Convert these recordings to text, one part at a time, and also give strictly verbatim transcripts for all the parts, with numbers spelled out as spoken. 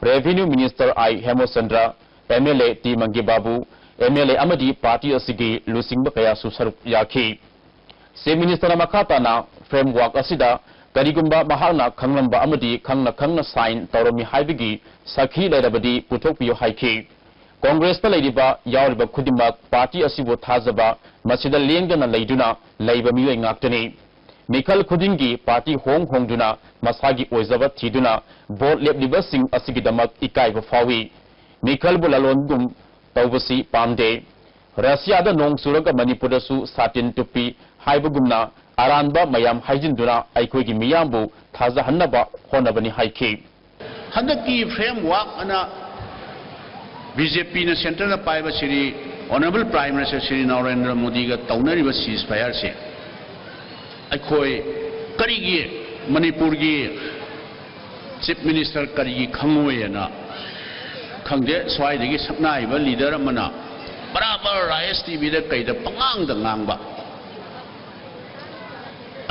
Revenue Minister I ꯍꯦꯃꯆꯟꯗ꯭ꯔ, M L A T ꯃꯪꯒꯦ Babu, M L A ꯑꯃꯗꯤ party ꯑꯁꯤꯒꯤ ꯂꯨꯆꯤꯡꯕ ꯀꯌꯥꯁꯨ ꯁꯔꯨꯛ ꯌꯥꯈꯤ꯫ Chief Ministerꯅ ꯃꯈꯥ ꯇꯥꯅ framework ꯑꯁꯤꯗ ꯀꯔꯤꯒꯨꯝꯕ ꯃꯍꯥꯛꯅ ꯈꯪꯂꯝꯕ ꯑꯃꯗꯤ ꯈꯪꯅ ꯈꯪꯅ sign ꯇꯧꯔꯝꯃꯤ ꯍꯥꯏꯕꯒꯤ ꯁꯥꯈꯤ ꯂꯩꯔꯕꯗꯤ ꯄꯨꯊꯣꯛꯄꯤꯌꯨ ꯍꯥꯏꯈꯤ꯫ Congressꯇ ꯂꯩꯔꯤꯕ ꯌꯥꯎꯔꯤꯕ ꯈꯨꯗꯤꯡꯃꯛ party ꯑꯁꯤꯕꯨ ꯊꯥꯖꯕ, ꯃꯁꯤꯗ ꯂꯦꯡꯗꯅ ꯂꯩꯗꯨꯅ ꯂꯩꯕ ꯃꯤꯑꯣꯏ ꯉꯥꯛꯇꯅꯤ꯫ ꯃꯤꯈꯜ ꯈꯨꯗꯤꯡꯒꯤ party ꯍꯣꯡ ꯍꯣꯡꯗꯨꯅ ꯃꯁꯥꯒꯤ ꯑꯣꯏꯖꯕ ꯊꯤꯗꯨꯅ vote ꯂꯦꯞꯂꯤꯕꯁꯤꯡ ꯑꯁꯤꯒꯤꯗꯃꯛ ꯏꯀꯥꯏꯕ ꯐꯥꯎꯏ꯫ ꯃꯤꯈꯜꯕꯨ ꯂꯂꯣꯟꯒꯨꯝ ꯇꯧꯕꯁꯤ ꯄꯥꯝꯗꯦ꯫ ꯔꯁꯤꯌꯥꯗ ꯅꯣꯡ ꯆꯨꯔꯒ ꯃꯅꯤꯄꯨꯔꯗꯁꯨ ꯁꯥꯇꯤꯟ ꯇꯨꯞꯄꯤ ꯍꯥꯏꯕꯒꯨꯝꯅ ꯑꯔꯥꯟꯕ ꯃꯌꯥꯝ ꯍꯥꯏꯖꯤꯟꯗꯨꯅ ꯑꯩꯈꯣꯏꯒꯤ ꯃꯤꯌꯥꯝꯕꯨ ꯊꯥꯖꯍꯟꯅꯕ ꯍꯣꯠꯅꯕꯅꯤ ꯍꯥꯏꯈꯤ꯫ ꯍꯟꯗꯛꯀꯤ framework ꯑꯅ BJPꯅ centreꯗ ꯄꯥꯏꯕ ꯁꯤꯔꯤ Honourable Prime Minister ꯁꯤꯔꯤ ꯅꯔꯦꯟꯗ꯭ꯔ ꯃꯣꯗꯤꯒ ꯇꯧꯅꯔꯤꯕ ceasefireꯁꯦ ꯑꯩꯈꯣꯏ ꯀꯔꯤꯒꯤ ꯃꯅꯤꯄꯨꯔꯒꯤ Chief Minister ꯀꯔꯤꯒꯤ ꯈꯪꯉꯣꯏꯅ ꯈꯪꯗꯦ꯫ ꯁ꯭ꯋꯥꯏꯗꯒꯤ ꯁꯛꯅꯥꯏꯕ leader ꯑꯃꯅ ꯕꯔꯥꯕꯔ ISTVꯗ ꯀꯩꯗ ꯄꯉꯥꯡꯗ ꯉꯥꯡꯕ꯫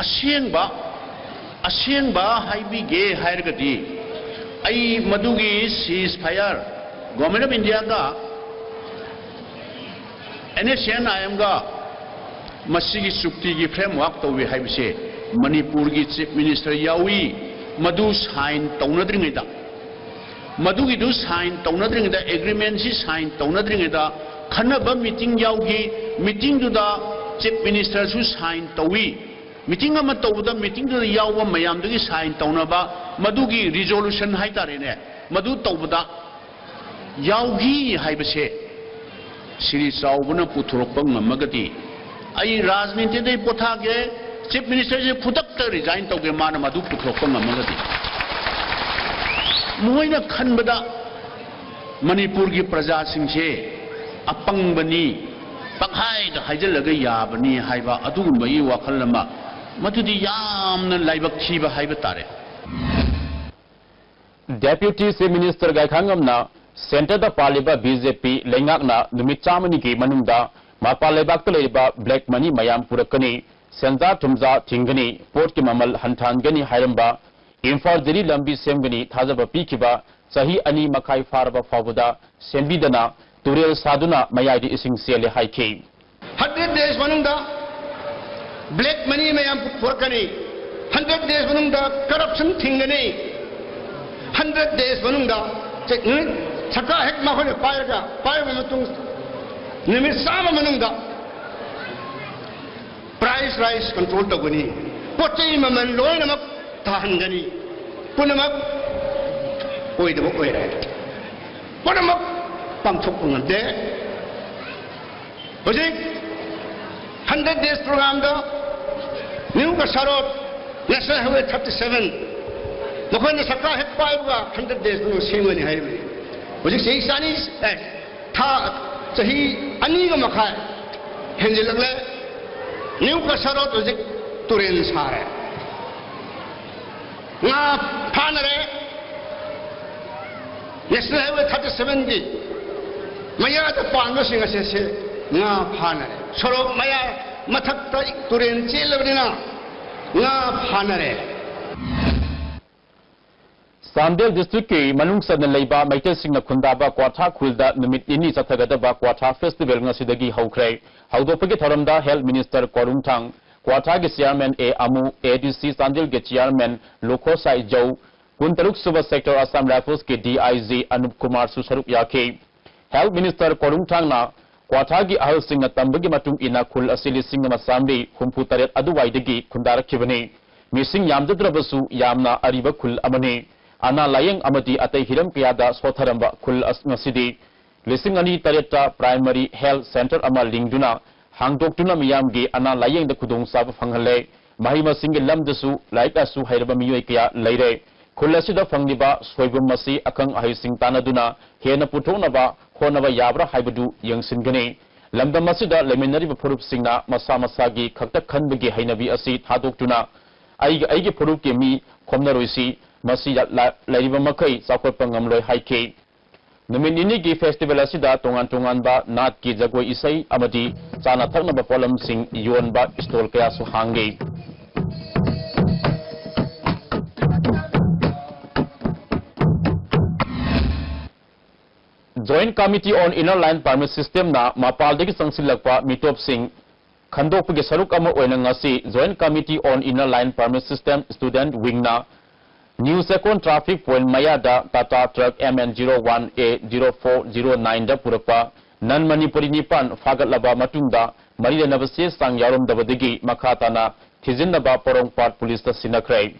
ꯑꯁꯦꯡꯕ, ꯑꯁꯦꯡꯕ ꯍꯥꯏꯕꯤꯒꯦ ꯍꯥꯏꯔꯒꯗꯤ ꯑꯩ ꯃꯗꯨꯒꯤ ceasefire Government of Indiaꯒ NSCN-IMꯒ ꯃꯁꯤꯒꯤ ꯆꯨꯛꯇꯤꯒꯤ framework ꯇꯧꯏ ꯍꯥꯏꯕꯁꯦ ꯃꯅꯤꯄꯨꯔꯒꯤ Chief Minister ꯌꯥꯎꯏ꯫ ꯃꯗꯨ sign ꯇꯧꯅꯗ꯭ꯔꯤꯉꯩꯗ, ꯃꯗꯨꯒꯤꯗꯨ sign ꯇꯧꯅꯗ꯭ꯔꯤꯉꯩꯗ, agreementꯁꯤ sign ꯇꯧꯅꯗ꯭ꯔꯤꯉꯩꯗ ꯈꯟꯅꯕ meeting ꯌꯥꯎꯈꯤ꯫ Meetingꯗꯨꯗ Chief Ministerꯁꯨ sign ꯇꯧꯏ꯫ Meeting ꯑꯃ ꯇꯧꯕꯗ meetingꯗꯨꯗ ꯌꯥꯎꯕ ꯃꯌꯥꯝꯗꯨꯒꯤ sign ꯇꯧꯅꯕ ꯃꯗꯨꯒꯤ resolution ꯍꯥꯏꯇꯥꯔꯦꯅꯦ, ꯃꯗꯨ ꯇꯧꯕꯗ ꯌꯥꯎꯈꯤ ꯍꯥꯏꯕꯁꯦ ꯁꯤꯔꯤ ꯆꯥꯎꯕꯅ ꯄꯨꯊꯣꯔꯛꯄ ꯉꯝꯃꯒꯗꯤ ꯑꯩ ꯔꯥꯖꯅꯤꯇꯤꯗꯩ ꯄꯣꯊꯥꯒꯦ, Chief Ministerꯁꯦ ꯈꯨꯗꯛꯇ resign ꯇꯧꯒꯦ, ꯃꯥꯅ ꯃꯗꯨ ꯄꯨꯊꯣꯔꯛꯄ ꯉꯝꯃꯒꯗꯤ꯫ ꯃꯈꯣꯏꯅ ꯈꯟꯕꯗ ꯃꯅꯤꯄꯨꯔꯒꯤ ꯄ꯭ꯔꯖꯥꯁꯤꯡꯁꯦ ꯑꯄꯪꯕꯅꯤ, ꯄꯪꯍꯥꯏꯗ ꯍꯥꯏꯖꯤꯜꯂꯒ ꯌꯥꯕꯅꯤ ꯍꯥꯏꯕ ꯑꯗꯨꯒꯨꯝꯕꯒꯤ ꯋꯥꯈꯜ ꯑꯃ, ꯃꯗꯨꯗꯤ ꯌꯥꯝꯅ ꯂꯥꯏꯕꯛ ꯊꯤꯕ ꯍꯥꯏꯕ ꯇꯥꯔꯦ꯫ Deputy Chief Minister ꯒꯥꯏꯈꯥꯉꯝꯅ centreꯗ ꯄꯥꯜꯂꯤꯕ BJP ꯂꯩꯉꯥꯛꯅ ꯅꯨꯃꯤꯠ ꯆꯥꯝꯃꯅꯤꯒꯤ ꯃꯅꯨꯡꯗ ꯃꯄꯥꯟ ꯂꯩꯕꯥꯛꯇ ꯂꯩꯔꯤꯕ black money ꯃꯌꯥꯝ ꯄꯨꯔꯛꯀꯅꯤ, ꯁꯦꯟꯖꯥ ꯊꯨꯝꯖꯥ ꯊꯤꯡꯒꯅꯤ, ꯄꯣꯠꯀꯤ ꯃꯃꯜ ꯍꯟꯊꯍꯟꯒꯅꯤ ꯍꯥꯏꯔꯝꯕ ꯏꯝꯐꯥꯜ ꯗꯦꯜꯂꯤ ꯂꯝꯕꯤ ꯁꯦꯝꯒꯅꯤ ꯊꯥꯖꯕ ꯄꯤꯈꯤꯕ ꯆꯍꯤ ꯑꯅꯤ ꯃꯈꯥꯏ ꯐꯥꯔꯕ ꯐꯥꯎꯕꯗ ꯁꯦꯝꯕꯤꯗꯅ ꯇꯨꯔꯦꯜ ꯁꯥꯗꯨꯅ ꯃꯌꯥꯏꯗ ꯏꯁꯤꯡ ꯆꯦꯜꯂꯦ ꯍꯥꯏꯈꯤ꯫ ꯍꯟꯗ꯭ꯔꯦꯠ ꯗꯦꯖ ꯃꯅꯨꯡꯗ ꯕ꯭ꯂꯦꯛ ꯃꯅꯤ ꯃꯌꯥꯝ ꯄꯨꯊꯣꯔꯛꯀꯅꯤ꯫ ꯍꯟꯗ꯭ꯔꯦꯠ ꯗꯦꯖ ꯃꯅꯨꯡꯗ ꯀꯔꯞꯁꯟ ꯊꯤꯡꯒꯅꯤ꯫ ꯍꯟꯗ꯭ꯔꯦꯠ ꯗꯦꯖ ꯃꯅꯨꯡꯗ ꯆ- ꯅꯨꯃꯤꯠ ꯁꯔꯀꯥꯔ ꯍꯦꯛ ꯃꯈꯣꯏꯅ ꯄꯥꯏꯔꯒ ꯄꯥꯏꯔꯕ ꯃꯇꯨꯡ ꯅꯨꯃꯤꯠ ꯆꯥꯝꯃ ꯃꯅꯨꯡꯗ ꯄ꯭ꯔꯥꯏꯁ ꯔꯥꯏꯁ ꯀꯟꯇ꯭ꯔꯣꯜ ꯇꯧꯒꯅꯤ꯫ ꯄꯣꯠ ꯆꯩ ꯃꯃꯜ ꯂꯣꯏꯅꯃꯛ ꯇꯥꯍꯟꯒꯅꯤ꯫ ꯄꯨꯝꯅꯃꯛ ꯑꯣꯏꯗꯕ ꯑꯣꯏꯔꯦ꯫ ꯄꯨꯝꯅꯃꯛ ꯄꯥꯡꯊꯣꯛꯄ ꯉꯝꯗꯦ꯫ ꯍꯧꯖꯤꯛ ꯍꯟꯗ꯭ꯔꯦꯠ ꯗꯦꯖ ꯄ꯭ꯔꯣꯒ꯭ꯔꯥꯝꯗ ꯅ꯭ꯌꯨ ꯀꯁꯥꯔꯣꯠ ꯅꯦꯁꯅꯦꯜ ꯍꯥꯏꯋꯦ ꯊꯥꯔꯇꯤ ꯁꯚꯦꯟ ꯃꯈꯣꯏꯅ ꯁꯔꯀꯥꯔ ꯍꯦꯛ ꯄꯥꯏꯕꯒ ꯍꯟꯗ꯭ꯔꯦꯠ ꯗꯦꯖ ꯃꯅꯨꯡꯗ ꯁꯦꯝꯒꯅꯤ ꯍꯥꯏꯔꯤꯕꯅꯤ꯫ ꯍꯧꯖꯤꯛ ꯆꯍꯤ ꯆꯅꯤ ꯑꯦ, ꯊꯥ ꯆꯍꯤ ꯑꯅꯤꯒ ꯃꯈꯥꯏ ꯍꯦꯟꯖꯤꯜꯂꯛꯂꯦ꯫ ꯅ꯭ꯌꯨ ꯀꯁꯥꯔꯣꯠ ꯍꯧꯖꯤꯛ ꯇꯨꯔꯦꯜ ꯁꯥꯔꯦ꯫ ꯉꯥ ꯐꯥꯅꯔꯦ꯫ ꯅꯦꯁꯅꯦꯜ ꯍꯥꯏꯋꯦ ꯊꯥꯔꯇꯤ ꯁꯚꯦꯟꯒꯤ ꯃꯌꯥꯗ ꯄꯥꯟꯕꯁꯤꯡ ꯑꯁꯤꯁꯦ ꯉꯥ ꯐꯥꯅꯔꯦ꯫ ꯁꯣꯔꯣꯛ ꯃꯌꯥ ꯃꯊꯛꯇ ꯇꯨꯔꯦꯜ ꯆꯦꯜꯂꯕꯅꯤꯅ ꯉꯥ ꯐꯥꯅꯔꯦ꯫ ꯆꯥꯟꯗꯦꯜ ꯗꯤꯁꯇ꯭ꯔꯤꯛꯀꯤ ꯃꯅꯨꯡ ꯆꯟꯅ ꯂꯩꯕ ꯃꯩꯇꯩꯁꯤꯡꯅ ꯈꯨꯟꯗꯥꯕ ꯀ꯭ꯋꯥꯊꯥ ꯈꯨꯜꯗ ꯅꯨꯃꯤꯠ ꯅꯤꯅꯤ ꯆꯠꯊꯒꯗꯕ ꯀ꯭ꯋꯥꯊꯥ ꯐꯦꯁꯇꯤꯚꯦꯜ ꯉꯁꯤꯗꯒꯤ ꯍꯧꯈ꯭ꯔꯦ꯫ ꯍꯧꯗꯣꯛꯄꯒꯤ ꯊꯧꯔꯝꯗ ꯍꯦꯜꯊ ꯃꯤꯅꯤꯁꯇꯔ ꯀꯣꯔꯨꯡꯊꯥꯡ, ꯀ꯭ꯋꯥꯊꯥꯒꯤ ꯆꯤꯌꯥꯔꯃꯦꯟ ꯑꯦ ꯑꯃꯨ, ꯑꯦ ꯗꯤ ꯁꯤ ꯆꯥꯟꯗꯦꯜꯒꯤ ꯆꯤꯌꯥꯔꯃꯦꯟ ꯂꯨꯈꯣꯁꯥꯏ ꯖꯧ, ꯀꯨꯟꯇꯔꯨꯛ ꯁꯨꯕ ꯁꯦꯛꯇꯔ ꯑꯁꯥꯝ ꯔꯥꯏꯐꯜꯁꯀꯤ ꯗꯤ ꯑꯥꯏ ꯖꯤ ꯑꯅꯨꯞ ꯀꯨꯃꯥꯔꯁꯨ ꯁꯔꯨꯛ ꯌꯥꯈꯤ꯫ ꯍꯦꯜꯊ ꯃꯤꯅꯤꯁꯇꯔ ꯀꯣꯔꯨꯡꯊꯥꯡꯅ ꯀ꯭ꯋꯥꯊꯥꯒꯤ ꯑꯍꯜꯁꯤꯡꯅ ꯇꯝꯕꯒꯤ ꯃꯇꯨꯡ ꯏꯟꯅ ꯈꯨꯜ ꯑꯁꯤ ꯂꯤꯁꯤꯡ ꯑꯃ ꯆꯥꯃꯔꯤ ꯍꯨꯝꯐꯨ ꯇꯔꯦꯠ ꯑꯗꯨꯋꯥꯏꯗꯒꯤ ꯈꯨꯟꯗꯥꯔꯛꯈꯤꯕꯅꯤ꯫ ꯃꯤꯁꯤꯡ ꯌꯥꯝꯖꯗ꯭ꯔꯕꯁꯨ ꯌꯥꯝꯅ ꯑꯔꯤꯕ ꯈꯨꯜ ꯑꯃꯅꯤ꯫ ꯑꯅꯥ ꯂꯥꯌꯦꯡ ꯑꯃꯗꯤ ꯑꯇꯩ ꯍꯤꯔꯝ ꯀꯌꯥꯗ ꯁꯣꯠꯊꯔꯝꯕ ꯈꯨꯜ ꯑꯁ-, ꯉꯁꯤꯗꯤ ꯂꯤꯁꯤꯡ ꯑꯅꯤ ꯇꯔꯦꯠꯇ ꯄ꯭ꯔꯥꯏꯃꯔꯤ ꯍꯦꯜꯊ ꯁꯦꯟꯇꯔ ꯑꯃ ꯂꯤꯡꯗꯨꯅ ꯍꯥꯡꯗꯣꯛꯇꯨꯅ ꯃꯤꯌꯥꯝꯒꯤ ꯑꯅꯥ ꯂꯥꯌꯦꯡꯗ ꯈꯨꯗꯣꯡꯆꯥꯕ ꯐꯪꯍꯜꯂꯦ꯫ ꯃꯍꯩ ꯃꯁꯤꯡꯒꯤ ꯂꯝꯗꯁꯨ ꯂꯥꯏꯔꯤꯛ ꯂꯥꯏꯁꯨ ꯍꯩꯔꯕ ꯃꯤꯑꯣꯏ ꯀꯌꯥ ꯂꯩꯔꯦ꯫ ꯈꯨꯜ ꯑꯁꯤꯗ ꯐꯪꯂꯤꯕ ꯁꯣꯏꯕꯨꯝ ꯑꯁꯤ ꯑꯈꯪ ꯑꯍꯩꯁꯤꯡ ꯇꯥꯟꯅꯗꯨꯅ ꯍꯦꯟꯅ ꯄꯨꯊꯣꯛꯅꯕ ꯍꯣꯠꯅꯕ ꯌꯥꯕ꯭ꯔꯥ ꯍꯥꯏꯕꯗꯨ ꯌꯦꯡꯁꯤꯟꯒꯅꯤ꯫ ꯂꯝꯗꯝ ꯑꯁꯤꯗ ꯂꯩꯃꯤꯟꯅꯔꯤꯕ ꯐꯨꯔꯨꯞꯁꯤꯡꯅ ꯃꯁꯥ ꯃꯁꯥꯒꯤ ꯈꯛꯇ ꯈꯟꯕꯒꯤ ꯍꯩꯅꯕꯤ ꯑꯁꯤ ꯊꯥꯗꯣꯛꯇꯨꯅ ꯑꯩꯒ ꯑꯩꯒꯤ ꯐꯨꯔꯨꯞꯀꯤ ꯃꯤ ꯈꯣꯝꯅꯔꯣꯏꯁꯤ, ꯃꯁꯤ ꯂ-, ꯂꯩꯔꯤꯕ ꯃꯈꯩ ꯆꯥꯎꯈꯠꯄ ꯉꯝꯂꯣꯏ ꯍꯥꯏꯈꯤ꯫ ꯅꯨꯃꯤꯠ ꯅꯤꯅꯤꯒꯤ ꯐꯦꯁꯇꯤꯚꯦꯜ ꯑꯁꯤꯗ ꯇꯣꯉꯥꯟ ꯇꯣꯉꯥꯟꯕ ꯅꯥꯠꯀꯤ ꯖꯒꯣꯏ ꯏꯁꯩ ꯑꯃꯗꯤ ꯆꯥꯅ ꯊꯛꯅꯕ ꯄꯣꯠꯂꯝꯁꯤꯡ ꯌꯣꯟꯕ ꯁ꯭ꯇꯣꯜ ꯀꯌꯥꯁꯨ ꯍꯥꯡꯂꯤ꯫ Joint Committee on Inner Line Permit Systemꯅ ꯃꯄꯥꯜꯗꯒꯤ ꯆꯪꯁꯤꯜꯂꯛꯄ ꯃꯤꯇꯣꯞꯁꯤꯡ ꯈꯟꯗꯣꯛꯄꯒꯤ ꯁꯔꯨꯛ ꯑꯃ ꯑꯣꯏꯅ ꯉꯁꯤ Joint Committee on Inner Line Permit System Student Wingꯅ New Chekon Traffic Point ꯃꯌꯥꯗ Tata Truck M N zero one A zero four zero nine ꯗ ꯄꯨꯔꯛꯄ non Manipuri ꯅꯤꯄꯥꯟ ꯐꯥꯒꯠꯂꯕ ꯃꯇꯨꯡꯗ ꯃꯔꯤ ꯂꯩꯅꯕ ꯆꯦ ꯆꯥꯡ ꯌꯥꯎꯔꯝꯗꯕꯗꯒꯤ ꯃꯈꯥ ꯇꯥꯅ ꯊꯤꯖꯤꯟꯅꯕ ꯄꯣꯔꯣꯝꯄꯥꯠ ꯄꯨꯂꯤꯁꯇ ꯁꯤꯟꯅꯈ꯭ꯔꯦ꯫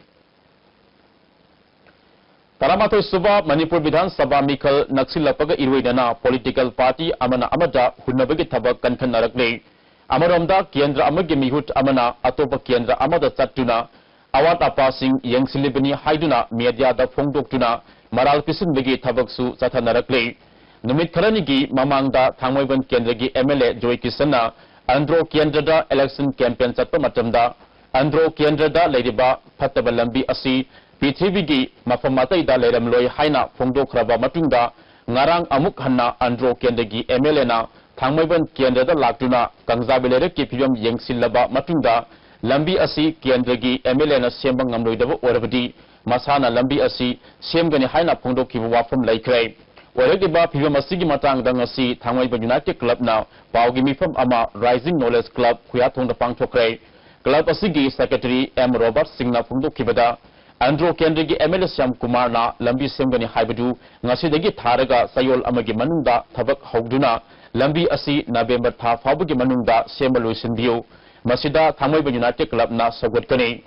ꯇꯔꯥꯃꯥꯊꯣꯏ ꯁꯨꯕ ꯃꯅꯤꯄꯨꯔ ꯕꯤꯙꯥꯟ ꯁꯚꯥ ꯃꯤꯈꯜ ꯅꯛꯁꯤꯜꯂꯛꯄꯒ ꯏꯔꯣꯏꯅꯅ political party ꯑꯃꯅ ꯑꯃꯗ ꯍꯨꯟꯅꯕꯒꯤ ꯊꯕꯛ ꯀꯟꯈꯠꯅꯔꯛꯂꯤ꯫ ꯑꯃꯔꯣꯝꯗ ꯀꯦꯟꯗ꯭ꯔ ꯑꯃꯒꯤ ꯃꯤꯍꯨꯠ ꯑꯃꯅ ꯑꯇꯣꯞꯄ ꯀꯦꯟꯗ꯭ꯔ ꯑꯃꯗ ꯆꯠꯇꯨꯅ ꯑꯋꯥꯠ ꯑꯄꯥꯁꯤꯡ ꯌꯦꯡꯁꯤꯜꯂꯤꯕꯅꯤ ꯍꯥꯏꯗꯨꯅ mediaꯗ ꯐꯣꯡꯗꯣꯛꯇꯨꯅ ꯃꯔꯥꯜ ꯄꯤꯁꯤꯟꯕꯒꯤ ꯊꯕꯛꯁꯨ ꯆꯠꯊꯅꯔꯛꯂꯤ꯫ ꯅꯨꯃꯤꯠ ꯈꯔꯅꯤꯒꯤ ꯃꯃꯥꯡꯗ ꯊꯥꯡꯃꯩꯕꯟ ꯀꯦꯟꯗ꯭ꯔꯒꯤ M L A ꯖꯣꯏ ꯀꯤꯁꯟꯅ ꯑꯟꯗ꯭ꯔꯣ ꯀꯦꯟꯗ꯭ꯔꯗ election campaign ꯆꯠꯄ ꯃꯇꯝꯗ ꯑꯟꯗ꯭ꯔꯣ ꯀꯦꯟꯗ꯭ꯔꯗ ꯂꯩꯔꯤꯕ ꯐꯠꯇꯕ ꯂꯝꯕꯤ ꯑꯁꯤ ꯄ꯭ꯔꯤꯊꯤꯕꯤꯒꯤ ꯃꯐꯝ ꯑꯇꯩꯗ ꯂꯩꯔꯝꯂꯣꯏ ꯍꯥꯏꯅ ꯐꯣꯡꯗꯣꯛꯈ꯭ꯔꯕ ꯃꯇꯨꯡꯗ ꯉꯔꯥꯡ ꯑꯃꯨꯛ ꯍꯟꯅ ꯑꯟꯗ꯭ꯔꯣ ꯀꯦꯟꯗ꯭ꯔꯒꯤ M L Aꯅ ꯊꯥꯡꯃꯩꯕꯟ ꯀꯦꯟꯗ꯭ꯔꯗ ꯂꯥꯛꯇꯨꯅ ꯀꯪꯖꯥꯕꯤ ꯂꯩꯔꯛꯀꯤ ꯐꯤꯕꯝ ꯌꯦꯡꯁꯤꯜꯂꯕ ꯃꯇꯨꯡꯗ ꯂꯝꯕꯤ ꯑꯁꯤ ꯀꯦꯟꯗ꯭ꯔꯒꯤ M L Aꯅ ꯁꯦꯝꯕ ꯉꯝꯂꯣꯏꯗꯕ ꯑꯣꯏꯔꯕꯗꯤ ꯃꯁꯥꯅ ꯂꯝꯕꯤ ꯑꯁꯤ ꯁꯦꯝꯒꯅꯤ ꯍꯥꯏꯅ ꯐꯣꯡꯗꯣꯛꯈꯤꯕ ꯋꯥꯐꯝ ꯂꯩꯈ꯭ꯔꯦ꯫ ꯑꯣꯏꯔꯛꯂꯤꯕ ꯐꯤꯕꯝ ꯑꯁꯤꯒꯤ ꯃꯇꯥꯡꯗ ꯉꯁꯤ ꯊꯥꯡꯃꯩꯕꯟ United Clubꯅ ꯄꯥꯎꯒꯤ ꯃꯤꯐꯝ ꯑꯃ Rising Knowledge Club ꯈꯨꯌꯥꯊꯣꯡꯗ ꯄꯥꯡꯊꯣꯛꯈ꯭ꯔꯦ꯫ Club ꯑꯁꯤꯒꯤ Secretary M Robert Singhꯅ ꯐꯣꯡꯗꯣꯛꯈꯤꯕꯗ, ꯑꯟꯗ꯭ꯔꯣ ꯀꯦꯟꯗ꯭ꯔꯒꯤ M L A ꯁ꯭ꯌꯥꯝ ꯀꯨꯃꯥꯔꯅ ꯂꯝꯕꯤ ꯁꯦꯝꯒꯅꯤ ꯍꯥꯏꯕꯗꯨ ꯉꯁꯤꯗꯒꯤ ꯊꯥꯔꯒ ꯆꯌꯣꯜ ꯑꯃꯒꯤ ꯃꯅꯨꯡꯗ ꯊꯕꯛ ꯍꯧꯗꯨꯅ ꯂꯝꯕꯤ ꯑꯁꯤ November ꯊꯥ ꯐꯥꯎꯕꯒꯤ ꯃꯅꯨꯡꯗ ꯁꯦꯝꯕ ꯂꯣꯏꯁꯤꯟꯕꯤꯌꯨ꯫ ꯃꯁꯤꯗ ꯊꯥꯡꯃꯩꯕꯟ United Clubꯅ ꯁꯧꯒꯠꯀꯅꯤ꯫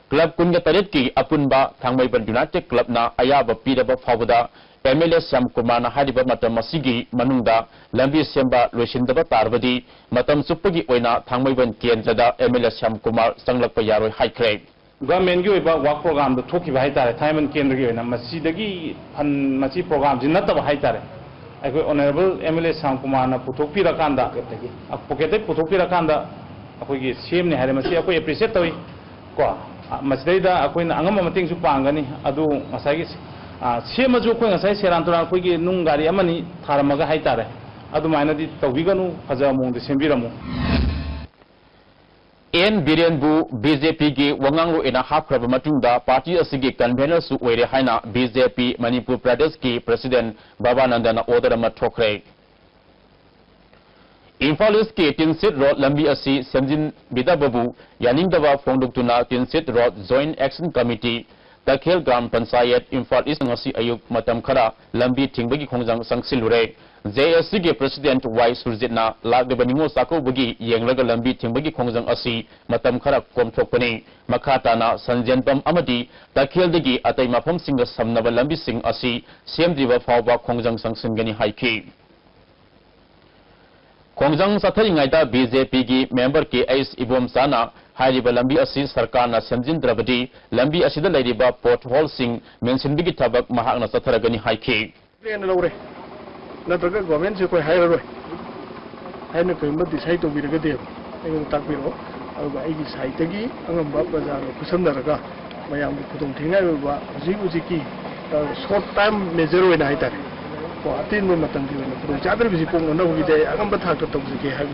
Club ꯀꯨꯟꯒ ꯇꯔꯦꯠꯀꯤ ꯑꯄꯨꯟꯕ ꯊꯥꯡꯃꯩꯕꯟ United Clubꯅ ꯑꯌꯥꯕ ꯄꯤꯔꯕ ꯐꯥꯎꯕꯗ M L A ꯁ꯭ꯌꯥꯝ ꯀꯨꯃꯥꯔꯅ ꯍꯥꯏꯔꯤꯕ ꯃꯇꯝ ꯑꯁꯤꯒꯤ ꯃꯅꯨꯡꯗ ꯂꯝꯕꯤ ꯁꯦꯝꯕ ꯂꯣꯏꯁꯤꯟꯗꯕ ꯇꯥꯔꯕꯗꯤ ꯃꯇꯝ ꯆꯨꯞꯄꯒꯤ ꯑꯣꯏꯅ ꯊꯥꯡꯃꯩꯕꯟ ꯀꯦꯟꯗ꯭ꯔꯗ M L A Shyam Kumar ꯆꯪꯂꯛꯄ ꯌꯥꯔꯣꯏ ꯍꯥꯏꯈ꯭ꯔꯦ꯫ Governmentꯀꯤ ꯑꯣꯏꯕ work programꯗ ꯊꯣꯛꯈꯤꯕ ꯍꯥꯏꯇꯥꯔꯦ, ꯊꯥꯡꯃꯩꯕꯟ ꯀꯦꯟꯗ꯭ꯔꯒꯤ ꯑꯣꯏꯅ꯫ ꯃꯁꯤꯗꯒꯤ ꯐꯟ, ꯃꯁꯤ programꯁꯤ ꯅꯠꯇꯕ ꯍꯥꯏꯇꯥꯔꯦ, ꯑꯩꯈꯣꯏ Honourable M L A Shyam ꯀꯨꯃꯥꯔꯅ ꯄꯨꯊꯣꯛꯄꯤꯔꯀꯥꯟꯗ, pocketꯇꯒꯤ꯫ ꯑ, pocketꯇꯒꯤ ꯄꯨꯊꯣꯛꯄꯤꯔꯀꯥꯟꯗ ꯑꯩꯈꯣꯏꯒꯤ ꯁꯦꯝꯅꯤ ꯍꯥꯏꯔꯦ꯫ ꯃꯁꯤ ꯑꯩꯈꯣꯏ appreciate ꯇꯧꯏ ꯀꯣ꯫ ꯑ, ꯃꯁꯤꯗꯩꯗ ꯑꯩꯈꯣꯏꯅ ꯑꯉꯝꯕ ꯃꯇꯦꯡꯁꯨ ꯄꯥꯡꯒꯅꯤ꯫ ꯑꯗꯨ ꯉꯁꯥꯏꯒꯤ, ꯑ, ꯁꯦꯝꯃꯁꯨ ꯑꯩꯈꯣꯏ ꯉꯁꯥꯏ ꯁꯦꯔꯥꯟ ꯇꯨꯔꯥꯟ ꯑꯩꯈꯣꯏꯒꯤ ꯅꯨꯡ ꯒꯥꯔꯤ ꯑꯃꯅꯤ ꯊꯥꯔꯝꯃꯒ ꯍꯥꯏꯇꯥꯔꯦ, ꯑꯗꯨꯃꯥꯏꯅꯗꯤ ꯇꯧꯕꯤꯒꯅꯨ, ꯐꯖꯕ ꯃꯑꯣꯡꯗ ꯁꯦꯝꯕꯤꯔꯝꯃꯨ꯫ ꯑꯦꯟ ꯕꯤꯔꯦꯟꯕꯨ ꯕꯤ ꯖꯦ ꯄꯤꯒꯤ ꯋꯥꯉꯥꯡꯂꯣꯏ ꯑꯣꯏꯅ ꯍꯥꯞꯈ꯭ꯔꯕ ꯃꯇꯨꯡꯗ ꯄꯥꯔꯇꯤ ꯑꯁꯤꯒꯤ ꯀꯟꯚꯦꯅꯔꯁꯨ ꯑꯣꯏꯔꯦ ꯍꯥꯏꯅ ꯕꯤ ꯖꯦ ꯄꯤ ꯃꯅꯤꯄꯨꯔ ꯄ꯭ꯔꯗꯦꯁꯀꯤ ꯄ꯭ꯔꯁꯤꯗꯦꯟ ꯕꯕꯥꯅꯟꯗꯅ ꯑꯣꯔꯗꯔ ꯑꯃ ꯊꯣꯛꯈ꯭ꯔꯦ꯫ ꯏꯝꯐꯥꯜ ꯏꯁꯀꯤ ꯇꯤꯟꯁꯤꯠ ꯔꯣꯗ ꯂꯝꯕꯤ ꯑꯁꯤ ꯁꯦꯝꯖꯤꯟꯕꯤꯗꯕꯕꯨ ꯌꯥꯅꯤꯡꯗꯕ ꯐꯣꯡꯗꯣꯛꯇꯨꯅ Tinsid road joint action committee, Takhel gram panchayat, Imphal east ꯉꯁꯤ ꯑꯌꯨꯛ ꯃꯇꯝ ꯈꯔ ꯂꯝꯕꯤ ꯊꯤꯡꯕꯒꯤ ꯈꯣꯡꯖꯪ ꯆꯪꯁꯤꯜꯂꯨꯔꯦ꯫ ꯖꯦ ꯑꯦꯁ ꯁꯤꯒꯤ ꯄ꯭ꯔꯁꯤꯗꯦꯟꯠ ꯋꯥꯏ ꯁꯨꯔꯖꯤꯠꯅ ꯂꯥꯛꯂꯤꯕ ꯅꯤꯉꯣꯜ ꯆꯥꯛꯀꯧꯕꯒꯤ ꯌꯦꯡꯂꯒ ꯂꯝꯕꯤ ꯊꯤꯡꯕꯒꯤ ꯈꯣꯡꯖꯪ ꯑꯁꯤ ꯃꯇꯝ ꯈꯔ ꯀꯣꯝꯊꯣꯛꯄꯅꯤ꯫ ꯃꯈꯥ ꯇꯥꯅ ꯁꯟꯖꯦꯟꯕꯝ ꯑꯃꯗꯤ ꯇꯈꯦꯜꯗꯒꯤ ꯑꯇꯩ ꯃꯐꯝꯁꯤꯡꯒ ꯁꯝꯅꯕ ꯂꯝꯕꯤꯁꯤꯡ ꯑꯁꯤ ꯁꯦꯝꯗ꯭ꯔꯤꯕ ꯐꯥꯎꯕ ꯈꯣꯡꯖꯪ ꯆꯪꯁꯤꯟꯒꯅꯤ ꯍꯥꯏꯈꯤ꯫ ꯈꯣꯡꯖꯪ ꯆꯠꯊꯔꯤꯉꯩꯗ ꯕꯤ ꯖꯦ ꯄꯤꯒꯤ ꯃꯦꯝꯕꯔ ꯀꯦ ꯑꯩꯆ ꯏꯕꯣꯝꯆꯥꯅ ꯍꯥꯏꯔꯤꯕ ꯂꯝꯕꯤ ꯑꯁꯤ ꯁꯔꯀꯥꯔꯅ ꯁꯦꯝꯖꯤꯟꯗ꯭ꯔꯕꯗꯤ ꯂꯝꯕꯤ ꯑꯁꯤꯗ ꯂꯩꯔꯤꯕ ꯄꯣꯠꯍꯣꯜꯁꯤꯡ ꯃꯦꯟꯁꯤꯟꯕꯒꯤ ꯊꯕꯛ ꯃꯍꯥꯛꯅ ꯆꯠꯊꯔꯒꯅꯤ ꯍꯥꯏꯈꯤ꯫ ꯍꯦꯟꯅ ꯂꯧꯔꯦ, ꯅꯠꯇ꯭ꯔꯒ ꯒꯣꯔꯃꯦꯟꯁꯦ ꯑꯩꯈꯣꯏ ꯍꯥꯏꯔꯔꯣꯏ ꯍꯥꯏꯅ ꯀꯔꯤꯒꯨꯝꯕ ꯗꯤꯁꯥꯏꯠ ꯇꯧꯕꯤꯔꯒꯗꯤ ꯑꯩꯉꯣꯟꯗ ꯇꯥꯛꯄꯤꯔꯛꯑꯣ, ꯑꯗꯨꯒ ꯑꯩꯒꯤ ꯁꯥꯏꯠꯇꯒꯤ ꯑꯉꯝꯕ ꯄ꯭ꯔꯖꯥꯒ ꯈꯨꯠꯁꯝꯅꯔꯒ ꯃꯌꯥꯝꯒꯤ ꯈꯨꯗꯣꯡ ꯊꯤꯅꯤꯡꯉꯥꯏ ꯑꯣꯏꯕ ꯍꯧꯖꯤꯛ ꯍꯧꯖꯤꯛꯀꯤ ꯁꯣꯔꯠ ꯇꯥꯏꯝ ꯃꯦꯖꯔ ꯑꯣꯏꯅ ꯍꯥꯏꯇꯥꯔꯦ, ꯀꯣ, ꯑꯇꯦꯟꯕ ꯃꯇꯝꯒꯤ ꯑꯣꯏꯅ ꯈꯨꯗꯣꯡ ꯆꯥꯗ꯭ꯔꯤꯕꯁꯤ ꯀꯣꯛꯅꯅꯕꯒꯤꯗꯤ ꯑꯩ ꯑꯉꯝꯕ ꯊꯥꯛꯇ ꯇꯧꯖꯒꯦ ꯍꯥꯏꯕ꯫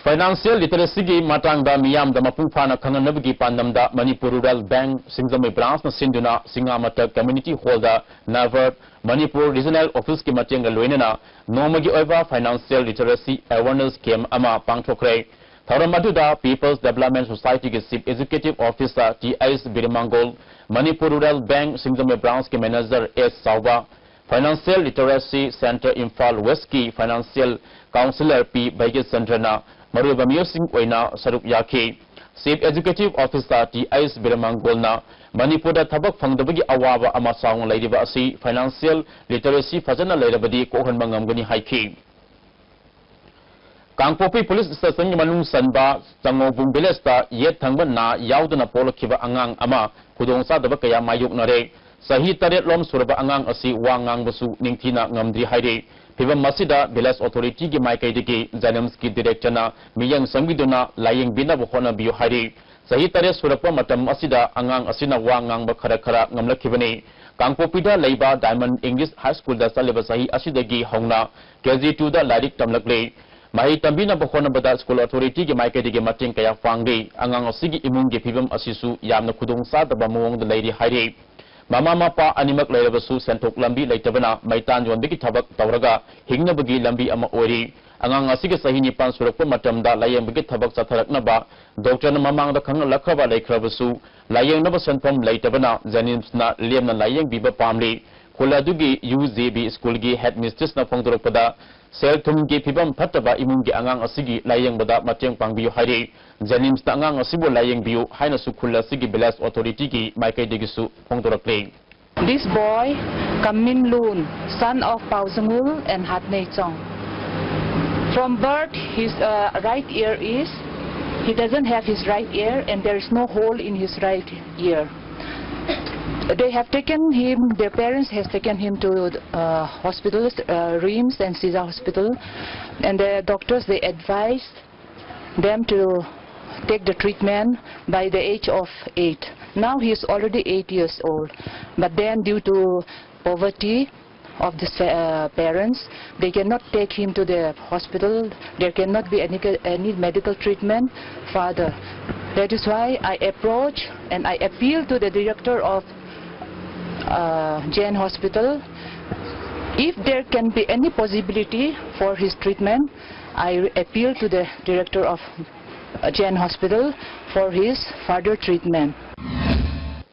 ꯐꯥꯏꯅꯥꯟꯁꯤꯌꯦꯜ ꯂꯤꯇꯔꯦꯁꯤꯒꯤ ꯃꯇꯥꯡꯗ ꯃꯤꯌꯥꯝꯗ ꯃꯄꯨꯡ ꯐꯥꯅ ꯈꯪꯍꯟꯅꯕꯒꯤ ꯄꯥꯟꯗꯝꯗ ꯃꯅꯤꯄꯨꯔ ꯔꯨꯔꯦꯜ ꯕꯦꯡꯛ ꯁꯤꯡꯖꯃꯩ ꯕ꯭ꯔꯥꯟꯁꯅ ꯁꯤꯟꯗꯨꯅ ꯁꯤꯡꯉꯥꯃꯊꯛ ꯀꯝꯃ꯭ꯌꯨꯅꯤꯇꯤ ꯍꯣꯜꯗ ꯅꯕꯥꯔꯗ ꯃꯅꯤꯄꯨꯔ ꯔꯤꯖꯅꯦꯜ ꯑꯣꯐꯤꯁꯀꯤ ꯃꯇꯦꯡꯒ ꯂꯣꯏꯅꯅ ꯅꯣꯡꯃꯒꯤ ꯑꯣꯏꯕ ꯐꯥꯏꯅꯥꯟꯁꯤꯌꯦꯜ ꯂꯤꯇꯔꯦꯁꯤ ꯑꯦꯋꯥꯔꯅꯦꯁ ꯀꯦꯝꯞ ꯑꯃ ꯄꯥꯡꯊꯣꯛꯈ꯭ꯔꯦ꯫ ꯊꯧꯔꯝ ꯑꯗꯨꯗ ꯄꯤꯄꯜꯁ ꯗꯦꯕꯂꯞꯃꯦꯟꯠ ꯁꯣꯁꯥꯏꯇꯤꯒꯤ chief executive officer T H Biramangol, Manipur rural bank Singjamei ꯕ꯭ꯔꯥꯟꯁꯀꯤ manager S Chaoba, financial literacy centre Imphal ꯋꯦꯁꯀꯤ ꯐꯥꯏꯅꯥꯟꯁꯤꯌꯦꯜ ꯀꯥꯎꯟꯁꯤꯂꯔ ꯄꯤ ꯚꯩꯒ꯭ꯌꯆꯟꯗ꯭ꯔꯅ ꯃꯔꯨꯑꯣꯏꯕ ꯃꯤꯑꯣꯏꯁꯤꯡ ꯑꯣꯏꯅ ꯁꯔꯨꯛ ꯌꯥꯈꯤ꯫ Chief executive officer T H ꯕꯤꯔꯃꯥꯡꯒꯣꯜꯅ ꯃꯅꯤꯄꯨꯔꯗ ꯊꯕꯛ ꯐꯪꯗꯕꯒꯤ ꯑꯋꯥꯕ ꯑꯃ ꯆꯥꯎꯅ ꯂꯩꯔꯤꯕ ꯑꯁꯤ ꯐꯥꯏꯅꯥꯟꯁꯤꯌꯦꯜ ꯂꯤꯇꯔꯦꯁꯤ ꯐꯖꯅ ꯂꯩꯔꯕꯗꯤ ꯀꯣꯛꯍꯟꯕ ꯉꯝꯒꯅꯤ ꯍꯥꯏꯈꯤ꯫ ꯀꯥꯡꯄꯣꯛꯄꯤ ꯄꯨꯂꯤꯁ ꯁ꯭ꯇꯦꯁꯟꯒꯤ ꯃꯅꯨꯡ ꯆꯟꯕ ꯆꯉꯧꯕꯨꯡ ꯚꯤꯂꯦꯖꯇ ꯌꯦꯠ ꯊꯪꯕ ꯅꯥ ꯌꯥꯎꯗꯅ ꯄꯣꯛꯂꯛꯈꯤꯕ ꯑꯉꯥꯡ ꯑꯃ ꯈꯨꯗꯣꯡꯆꯥꯗꯕ ꯀꯌꯥ ꯃꯥꯌꯣꯛꯅꯔꯦ꯫ ꯆꯍꯤ ꯇꯔꯦꯠ ꯂꯣꯝ ꯁꯨꯔꯕ ꯑꯉꯥꯡ ꯑꯁꯤ ꯋꯥ ꯉꯥꯡꯕꯁꯨ ꯅꯤꯡꯊꯤꯅ ꯉꯝꯗ꯭ꯔꯤ ꯍꯥꯏꯔꯤ꯫ ꯐꯤꯚꯝ ꯑꯁꯤꯗ ꯚꯤꯂꯦꯖ ꯑꯣꯊꯣꯔꯤꯇꯤꯒꯤ ꯃꯥꯏꯀꯩꯗꯒꯤ ꯖꯦꯅꯤꯝꯁꯀꯤ ꯗꯤꯔꯦꯛꯇꯔꯅ ꯃꯤꯠꯌꯦꯡ ꯆꯪꯕꯤꯗꯨꯅ ꯂꯥꯌꯦꯡꯕꯤꯅꯕ ꯍꯣꯠꯅꯕꯤꯌꯨ ꯍꯥꯏꯔꯤ꯫ ꯆꯍꯤ ꯇꯔꯦꯠ ꯁꯨꯔꯛꯄ ꯃꯇꯝ ꯑꯁꯤꯗ ꯑꯉꯥꯡ ꯑꯁꯤꯅ ꯋꯥ ꯉꯥꯡꯕ ꯈꯔ ꯈꯔ ꯉꯝꯂꯛꯈꯤꯕꯅꯤ꯫ ꯀꯥꯡꯄꯣꯛꯄꯤꯗ ꯂꯩꯕ ꯗꯥꯏꯃꯟ ꯏꯪꯂꯤꯁ ꯍꯥꯏ ꯁ꯭ꯀꯨꯜꯗ ꯆꯠꯂꯤꯕ ꯆꯍꯤ ꯑꯁꯤꯗꯒꯤ ꯍꯧꯅ ꯀꯦ ꯖꯤ ꯇꯨꯗ ꯂꯥꯏꯔꯤꯛ ꯇꯝꯂꯛꯂꯤ꯫ ꯃꯍꯩ ꯇꯝꯕꯤꯅꯕ ꯍꯣꯠꯅꯕꯗ ꯁ꯭ꯀꯨꯜ ꯑꯣꯊꯣꯔꯤꯇꯤꯒꯤ ꯃꯥꯏꯀꯩꯗꯒꯤ ꯃꯇꯦꯡ ꯀꯌꯥ ꯄꯥꯡꯂꯤ꯫ ꯑꯉꯥꯡ ꯑꯁꯤꯒꯤ ꯏꯃꯨꯡꯒꯤ ꯐꯤꯕꯝ ꯑꯁꯤꯁꯨ ꯌꯥꯝꯅ ꯈꯨꯗꯣꯡ ꯆꯥꯗꯕ ꯃꯑꯣꯡꯗ ꯂꯩꯔꯤ ꯍꯥꯏꯔꯤ꯫ ꯃꯃꯥ ꯃꯄꯥ ꯑꯅꯤꯃꯛ ꯂꯩꯔꯕꯁꯨ ꯁꯦꯟꯊꯣꯛ ꯂꯝꯕꯤ ꯂꯩꯇꯕꯅ ꯃꯩꯇꯥꯟ ꯌꯣꯟꯕꯒꯤ ꯊꯕꯛ ꯇꯧꯔꯒ ꯍꯤꯡꯅꯕꯒꯤ ꯂꯝꯕꯤ ꯑꯃ ꯑꯣꯏꯔꯤ꯫ ꯑꯉꯥꯡ ꯑꯁꯤꯒꯤ ꯆꯍꯤ ꯅꯤꯄꯥꯟ ꯁꯨꯔꯛꯄ ꯃꯇꯝꯗ ꯂꯥꯌꯦꯡꯕꯒꯤ ꯊꯕꯛ ꯆꯠꯊꯔꯛꯅꯕ ꯗꯣꯛꯇꯔꯅ ꯃꯃꯥꯡꯗ ꯈꯪꯍꯜꯂꯛꯈ꯭ꯔꯕ ꯂꯩꯈ꯭ꯔꯕꯁꯨ ꯂꯥꯌꯦꯡꯅꯕ ꯁꯦꯟꯐꯝ ꯂꯩꯇꯕꯅ ꯖꯦꯅꯤꯝꯁꯅ ꯂꯦꯝꯅ ꯂꯥꯌꯦꯡꯕꯤꯕ ꯄꯥꯝꯂꯤ꯫ ꯈꯨꯜ ꯑꯗꯨꯒꯤ ꯌꯨ ꯖꯦ ꯕꯤ ꯁ꯭ꯀꯨꯜꯒꯤ ꯍꯦꯗ ꯃꯤꯁꯇ꯭ꯔꯤꯁꯅ ꯐꯣꯡꯗꯣꯔꯛꯄꯗ, ꯁꯦꯜ ꯊꯨꯝꯒꯤ ꯐꯤꯕꯝ ꯐꯠꯇꯕ ꯏꯃꯨꯡꯒꯤ ꯑꯉꯥꯡ ꯑꯁꯤꯒꯤ ꯂꯥꯌꯦꯡꯕꯗ ꯃꯇꯦꯡ ꯄꯥꯡꯕꯤꯌꯨ ꯍꯥꯏꯔꯤ꯫ ꯖꯦꯅꯤꯝꯁꯇ ꯑꯉꯥꯡ ꯑꯁꯤꯕꯨ ꯂꯥꯌꯦꯡꯕꯤꯌꯨ ꯍꯥꯏꯅꯁꯨ ꯈꯨꯜ ꯑꯁꯤꯒꯤ village ꯑꯣꯊꯣꯔꯤꯇꯤꯒꯤ ꯃꯥꯏꯀꯩꯗꯒꯤꯁꯨ ꯐꯣꯡꯗꯣꯔꯛꯂꯤ꯫ This boy, Kamin Lun, son of Pao Zungul and Hat Nei Chong. From birth, his uh, right ear is, he doesn't have his right ear, and there is no hole in his right ear. They have taken him, their parents has taken him to uh, hospitals, uh, RIMS and CISA hospital, and the doctors, they advised them to take the treatment by the age of eight. Now he is already eight years old, but then due to poverty of the uh, parents, they cannot take him to the hospital. There cannot be any, any medical treatment further. That is why I approach and I appeal to the director of uh, Jain Hospital. If there can be any possibility for his treatment, I appeal to the director of uh, Jain Hospital for his further treatment.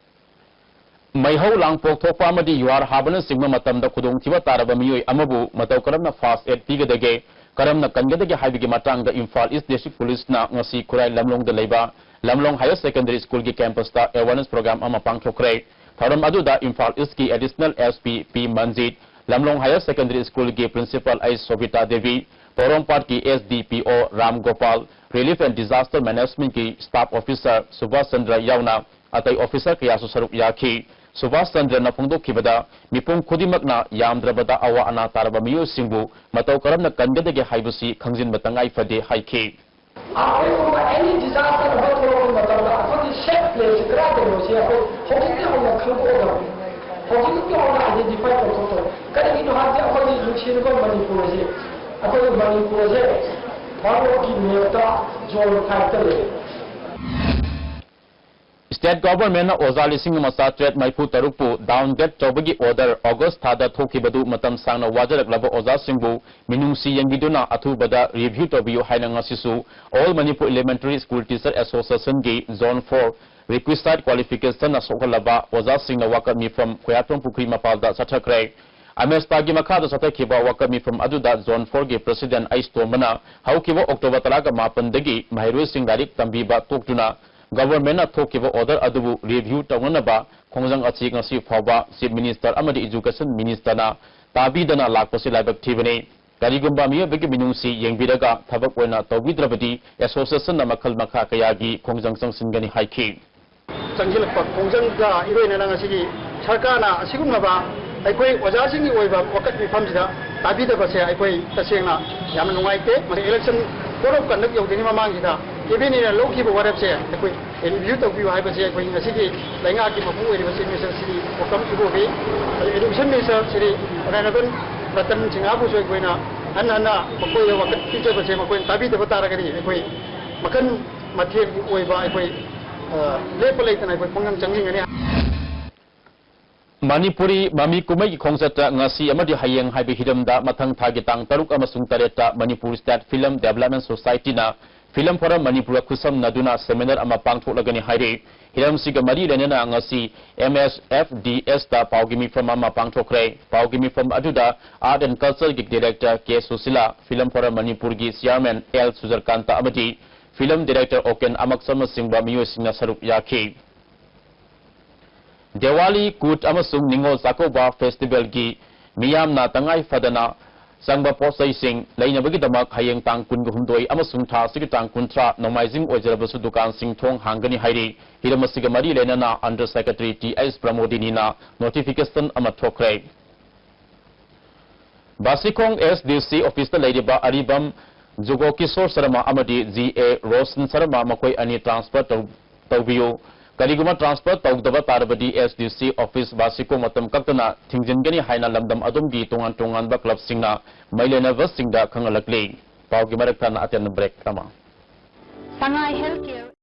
ꯃꯩꯍꯧ ꯂꯥꯡꯄꯣꯛ ꯊꯣꯛꯄ ꯑꯃꯗꯤ ꯌꯨꯍꯥꯔ ꯍꯥꯕꯅꯆꯤꯡꯕ ꯃꯇꯝꯗ ꯈꯨꯗꯣꯡꯊꯤꯕ ꯇꯥꯔꯕ ꯃꯤꯑꯣꯏ ꯑꯃꯕꯨ ꯃꯇꯧ ꯀꯔꯝꯅ first aid ꯄꯤꯒꯗꯒꯦ, ꯀꯔꯝꯅ ꯀꯟꯒꯗꯒꯦ ꯍꯥꯏꯕꯒꯤ ꯃꯇꯥꯡꯗ ꯏꯝꯐꯥꯜ ꯏꯁ ꯗꯤꯁꯇ꯭ꯔꯤꯛ ꯄꯨꯂꯤꯁꯅ ꯉꯁꯤ ꯈꯨꯔꯥꯏ ꯂꯝꯂꯣꯡꯗ ꯂꯩꯕ ꯂꯝꯂꯣꯡ ꯍꯥꯌꯔ ꯁꯦꯀꯦꯟꯗꯔꯤ ꯁ꯭ꯀꯨꯜꯒꯤ ꯀꯦꯝꯄꯁꯇ ꯑꯦꯋꯥꯔꯅꯦꯁ ꯄ꯭ꯔꯣꯒ꯭ꯔꯥꯝ ꯑꯃ ꯄꯥꯡꯊꯣꯛꯈ꯭ꯔꯦ꯫ ꯊꯧꯔꯝ ꯑꯗꯨꯗ ꯏꯝꯐꯥꯜ ꯏꯁꯀꯤ additional S P P Manjit, Lamlong higher secondary ꯁ꯭ꯀꯨꯜꯒꯤ ꯄ꯭ꯔꯤꯟꯁꯤꯄꯥꯜ ꯑꯩꯆ ꯁꯣꯕꯤꯇꯥ ꯗꯦꯕꯤ, ꯄꯣꯔꯣꯝꯄꯥꯠꯀꯤ S D P O Ram Gopal, relief and disaster ꯃꯦꯅꯦꯖꯃꯦꯟꯠꯀꯤ ꯁ꯭ꯇꯥꯐ ꯑꯣꯐꯤꯁꯥꯔ ꯁꯨꯕꯥꯁ ꯆꯟꯗ꯭ꯔ ꯌꯥꯎꯅ ꯑꯇꯩ ꯑꯣꯐꯤꯁꯥꯔ ꯀꯌꯥꯁꯨ ꯁꯔꯨꯛ ꯌꯥꯈꯤ꯫ ꯁꯨꯕꯥꯁ ꯆꯟꯗ꯭ꯔꯅ ꯐꯣꯡꯗꯣꯛꯈꯤꯕꯗ, ꯃꯤꯄꯨꯝ ꯈꯨꯗꯤꯡꯃꯛꯅ ꯌꯥꯝꯗ꯭ꯔꯕꯗ ꯑꯋꯥ ꯑꯅꯥ ꯇꯥꯔꯕ ꯃꯤꯑꯣꯏꯁꯤꯡꯕꯨ ꯃꯇꯧ ꯀꯔꯝꯅ ꯀꯟꯒꯗꯒꯦ ꯍꯥꯏꯕꯁꯤ ꯈꯪꯖꯤꯟꯕ ꯇꯉꯥꯏ ꯐꯗꯦ ꯍꯥꯏꯈꯤ꯫ ꯑꯩꯈꯣꯏꯒꯨꯝꯕ ꯑꯦꯅꯤ ꯗꯤꯖꯥꯁꯇꯔ ꯑꯃ ꯊꯣꯛꯂꯛꯄ ꯃꯇꯝꯗ ꯑꯩꯈꯣꯏꯒꯤ ꯁꯦꯐ ꯄ꯭ꯂꯦꯁꯁꯤ ꯀꯗꯥꯏꯗꯅꯣ ꯁꯤ ꯑꯩꯈꯣꯏ ꯍꯧꯖꯤꯛꯇꯤ ꯍꯧꯅ ꯈꯪꯗꯣꯛꯑꯗꯕꯅꯤ꯫ ꯍꯧꯖꯤꯛꯇꯤ ꯍꯧꯅ ꯑꯥꯏꯗꯦꯟꯇꯤꯐꯥꯏ ꯇꯧꯊꯣꯛꯇꯕꯅꯤ꯫ ꯀꯔꯤꯒꯤꯅꯣ ꯍꯥꯏꯕꯗꯤ ꯑꯩꯈꯣꯏꯒꯤ ꯅꯨꯡꯁꯤꯔꯕ ꯃꯅꯤꯄꯨꯔ ꯑꯁꯤ ꯑꯩꯈꯣꯏ ꯃꯅꯤꯄꯨꯔꯁꯦ ꯚꯥꯔꯠꯀꯤ ꯃꯦꯞꯇ ꯖꯣꯟ ꯐꯥꯏꯚꯇ ꯂꯩ꯫ State Governmentꯅ ꯑꯣꯖꯥ ꯂꯤꯁꯤꯡ ꯑꯃ ꯆꯥꯇ꯭ꯔꯦꯠ ꯃꯔꯤꯐꯨ ꯇꯔꯨꯛꯄꯨ down grade ꯇꯧꯕꯒꯤ order August ꯊꯥꯗ ꯊꯣꯛꯈꯤꯕꯗꯨ ꯃꯇꯝ ꯁꯥꯡꯅ ꯋꯥꯖꯔꯛꯂꯕ ꯑꯣꯖꯥꯁꯤꯡꯕꯨ ꯃꯤꯅꯨꯡꯁꯤ ꯌꯦꯡꯕꯤꯗꯨꯅ ꯑꯊꯨꯕꯗ review ꯇꯧꯕꯤꯌꯨ ꯍꯥꯏꯅ ꯉꯁꯤꯁꯨ All Manipur Elementary School Teacher Associationꯒꯤ Zone four requisite qualificationꯅ ꯁꯣꯛꯍꯜꯂꯕ ꯑꯣꯖꯥꯁꯤꯡꯅ ꯋꯥꯀꯠ ꯃꯤꯐꯝ ꯈꯣꯌꯥꯊꯣꯡ ꯄꯨꯈ꯭ꯔꯤ ꯃꯄꯥꯜꯗ ꯆꯠꯊꯈ꯭ꯔꯦ꯫ ꯑꯃꯦꯁꯇꯥꯒꯤ ꯃꯈꯥꯗ ꯆꯠꯊꯈꯤꯕ ꯋꯥꯀꯠ ꯃꯤꯐꯝ ꯑꯗꯨꯗ Zone fourꯒꯤ President ꯑꯩꯁ ꯇꯣꯝꯕꯅ ꯍꯧꯈꯤꯕ October ꯇꯔꯥꯒ ꯃꯥꯄꯟꯗꯒꯤ ꯃꯍꯩꯔꯣꯏꯁꯤꯡ ꯂꯥꯏꯔꯤꯛ ꯇꯝꯕꯤꯕ ꯇꯣꯛꯇꯨꯅ Governmentꯅ ꯊꯣꯛꯈꯤꯕ order ꯑꯗꯨꯕꯨ review ꯇꯧꯅꯅꯕ ꯈꯣꯡꯖꯪ ꯑꯁꯤ ꯉꯁꯤ ꯐꯥꯎꯕ Chief Minister ꯑꯃꯗꯤ Education Ministerꯅ ꯇꯥꯕꯤꯗꯅ ꯂꯥꯛꯄꯁꯤ ꯂꯥꯏꯕꯛ ꯊꯤꯕꯅꯤ꯫ ꯀꯔꯤꯒꯨꯝꯕ ꯃꯤꯑꯣꯏꯕꯒꯤ ꯃꯤꯅꯨꯡꯁꯤ ꯌꯦꯡꯕꯤꯔꯒ ꯊꯕꯛ ꯑꯣꯏꯅ ꯇꯧꯕꯤꯗ꯭ꯔꯕꯗꯤ Associationꯅ ꯃꯈꯜ ꯃꯈꯥ ꯀꯌꯥꯒꯤ ꯈꯣꯡꯖꯪ ꯆꯪꯁꯤꯟꯒꯅꯤ ꯍꯥꯏꯈꯤ꯫ ꯆꯪꯁꯤꯜꯂꯛꯄ ꯈꯣꯡꯖꯪꯒ ꯏꯔꯣꯏꯅꯅ ꯉꯁꯤꯒꯤ ꯁꯔꯀꯥꯔꯅ ꯑꯁꯤꯒꯨꯝꯂꯕ ꯑꯩꯈꯣꯏ ꯑꯣꯖꯥꯁꯤꯡꯒꯤ ꯑꯣꯏꯕ ꯋꯥꯀꯠ ꯃꯤꯐꯝꯁꯤꯗ ꯇꯥꯕꯤꯗꯕꯁꯦ ꯑꯩꯈꯣꯏ ꯇꯁꯦꯡꯅ ꯌꯥꯝꯅ ꯅꯨꯡꯉꯥꯏꯇꯦ꯫ ꯃꯁꯤ election code of conduct ꯌꯧꯗ꯭ꯔꯤꯉꯩ ꯃꯃꯥꯡꯁꯤꯗ ꯀꯦꯕꯤꯅꯦꯠꯅ ꯂꯧꯈꯤꯕ ꯋꯥꯔꯦꯞꯁꯦ ꯑꯩꯈꯣꯏ review ꯇꯧꯕꯤꯌꯨ ꯍꯥꯏꯕꯁꯦ ꯑꯩꯈꯣꯏ ꯉꯁꯤꯒꯤ ꯂꯩꯉꯥꯛꯀꯤ ꯃꯄꯨ ꯑꯣꯏꯔꯤꯕ Chief Minister ꯁ꯭ꯔꯤ ꯄꯣꯀꯝ ꯏꯕꯣꯕꯤ, ꯑꯗꯩ Education Minister Shri Honourable Ratan ꯁꯤꯡꯍꯕꯨꯁꯨ ꯑꯩꯈꯣꯏꯅ ꯍꯟꯅ ꯍꯟꯅ ꯃꯈꯣꯏꯗ ꯋꯥꯀꯠ ꯄꯤꯖꯕꯁꯦ ꯃꯈꯣꯏꯅ ꯇꯥꯕꯤꯗꯕ ꯇꯥꯔꯒꯗꯤ ꯑꯩꯈꯣꯏ ꯃꯈꯜ ꯃꯊꯦꯜꯒꯤ ꯑꯣꯏꯕ ꯑꯩꯈꯣꯏ ꯂꯦꯞꯄ ꯂꯩꯇꯅ ꯑꯩꯈꯣꯏ ꯈꯣꯡꯖꯪ ꯆꯪꯁꯤꯟꯒꯅꯤ꯫ ꯃꯅꯤꯄꯨꯔꯤ ꯃꯃꯤ ꯀꯨꯝꯍꯩꯒꯤ ꯈꯣꯡꯆꯠꯇ ꯉꯁꯤ ꯑꯃꯗꯤ ꯍꯌꯦꯡ ꯍꯥꯏꯕ ꯍꯤꯔꯝꯗ ꯃꯊꯪ ꯊꯥꯒꯤ ꯇꯥꯡ ꯇꯔꯨꯛ ꯑꯃꯁꯨꯡ ꯇꯔꯦꯠꯇ Manipur State Film Development Societyꯅ Film Forum ꯃꯅꯤꯄꯨꯔꯒ ꯈꯨꯠꯁꯝꯅꯗꯨꯅ seminar ꯑꯃ ꯄꯥꯡꯊꯣꯛꯂꯒꯅꯤ ꯍꯥꯏꯔꯤ꯫ ꯍꯤꯔꯝꯁꯤꯒ ꯃꯔꯤ ꯂꯩꯅꯅ ꯉꯁꯤ M S F D Sꯇ ꯄꯥꯎꯒꯤ ꯃꯤꯐꯝ ꯑꯃ ꯄꯥꯡꯊꯣꯛꯈ꯭ꯔꯦ꯫ ꯄꯥꯎꯒꯤ ꯃꯤꯐꯝ ꯑꯗꯨꯗ Art and Cultureꯒꯤ Director K Sushila, Film Forum ꯃꯅꯤꯄꯨꯔꯒꯤ Chairman ꯑꯦꯜ ꯁꯨꯖꯔꯀꯥꯟꯇ ꯑꯃꯗꯤ Film Director ꯑꯣꯀꯦꯟ ꯑꯃꯛꯁꯝꯅꯆꯤꯡꯕ ꯃꯤꯑꯣꯏꯁꯤꯡꯅ ꯁꯔꯨꯛ ꯌꯥꯈꯤ꯫ ꯗꯤꯋꯥꯂꯤ, ꯀꯨꯠ ꯑꯃꯁꯨꯡ ꯅꯤꯉꯣꯜ ꯆꯥꯛꯀꯧꯕ festivalꯒꯤ ꯃꯤꯌꯥꯝꯅ ꯇꯉꯥꯏ ꯐꯗꯅ ꯆꯪꯕ ꯄꯣꯠꯆꯩꯁꯤꯡ ꯂꯩꯅꯕꯒꯤꯗꯃꯛ ꯍꯌꯦꯡ ꯇꯥꯡ ꯀꯨꯟꯍꯨꯝꯗꯣꯏ ꯑꯃꯁꯨꯡ ꯊꯥ ꯑꯁꯤꯒꯤ ꯇꯥꯡ ꯀꯨꯟꯊ꯭ꯔꯥ ꯅꯣꯡꯃꯥꯏꯖꯤꯡ ꯑꯣꯏꯖꯔꯕꯁꯨ ꯗꯨꯀꯥꯟꯁꯤꯡ ꯊꯣꯡ ꯍꯥꯡꯒꯅꯤ ꯍꯥꯏꯔꯤ꯫ ꯍꯤꯔꯝ ꯑꯁꯤꯒ ꯃꯔꯤ ꯂꯩꯅꯅ Under Secretary ꯇꯤ ꯑꯩꯆ ꯄ꯭ꯔꯃꯣꯗꯤꯅꯤꯅ notification ꯑꯃ ꯊꯣꯛꯈ꯭ꯔꯦ꯫ ꯕꯥꯁꯤꯈꯣꯡ S D C officeꯇ ꯂꯩꯔꯤꯕ ꯑꯔꯤꯕꯝ ꯖꯨꯒꯣꯀꯤꯁꯣꯔ ꯁꯔꯃ ꯑꯃꯗꯤ G A ꯔꯣꯁꯟ ꯁꯔꯃ ꯃꯈꯣꯏ ꯑꯅꯤ transfer ꯇꯧ-, ꯇꯧꯕꯤꯌꯨ꯫ ꯀꯔꯤꯒꯨꯝꯕ transfer ꯇꯧꯗꯕ ꯇꯥꯔꯕꯗꯤ S D C office ꯕꯥꯁꯤꯀꯣ ꯃꯇꯝ ꯀꯛꯇꯅ ꯊꯤꯡꯖꯤꯟꯒꯅꯤ ꯍꯥꯏꯅ ꯂꯝꯗꯝ ꯑꯗꯨꯝꯒꯤ ꯇꯣꯉꯥꯟ ꯇꯣꯉꯥꯟꯕ clubꯁꯤꯡꯅ ꯃꯩ ꯂꯩꯅꯕꯁꯤꯡꯗ ꯈꯪꯍꯜꯂꯛꯂꯤ꯫ ꯄꯥꯎꯒꯤ ꯃꯔꯛ ꯊꯠꯅ ꯑꯇꯦꯟꯕ break ꯑꯃ꯫ Sangai Healthcare.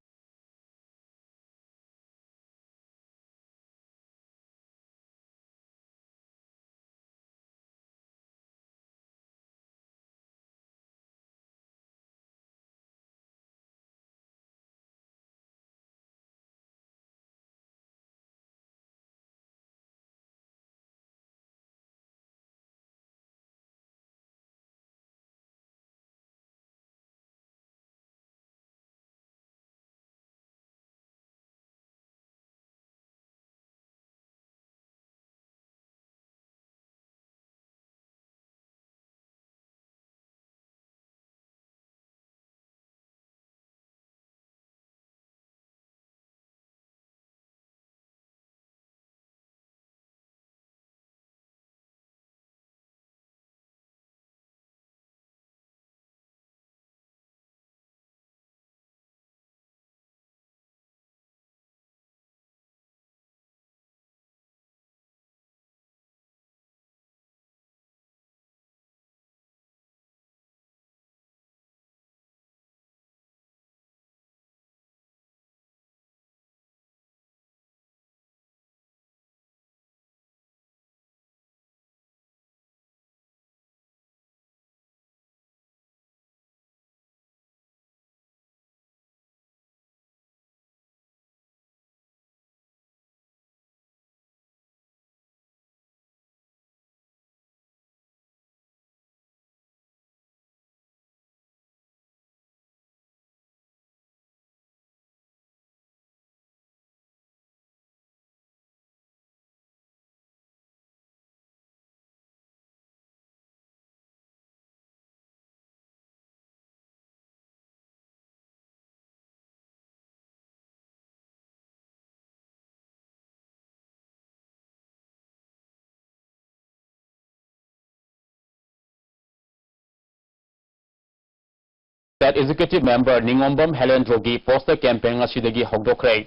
Executive Member ꯅꯤꯉꯣꯝꯕꯝ ꯍꯦꯂꯦꯟꯗ꯭ꯔꯣꯒꯤ poster campaign ꯉꯁꯤꯗꯒꯤ ꯍꯧꯗꯣꯛꯈ꯭ꯔꯦ꯫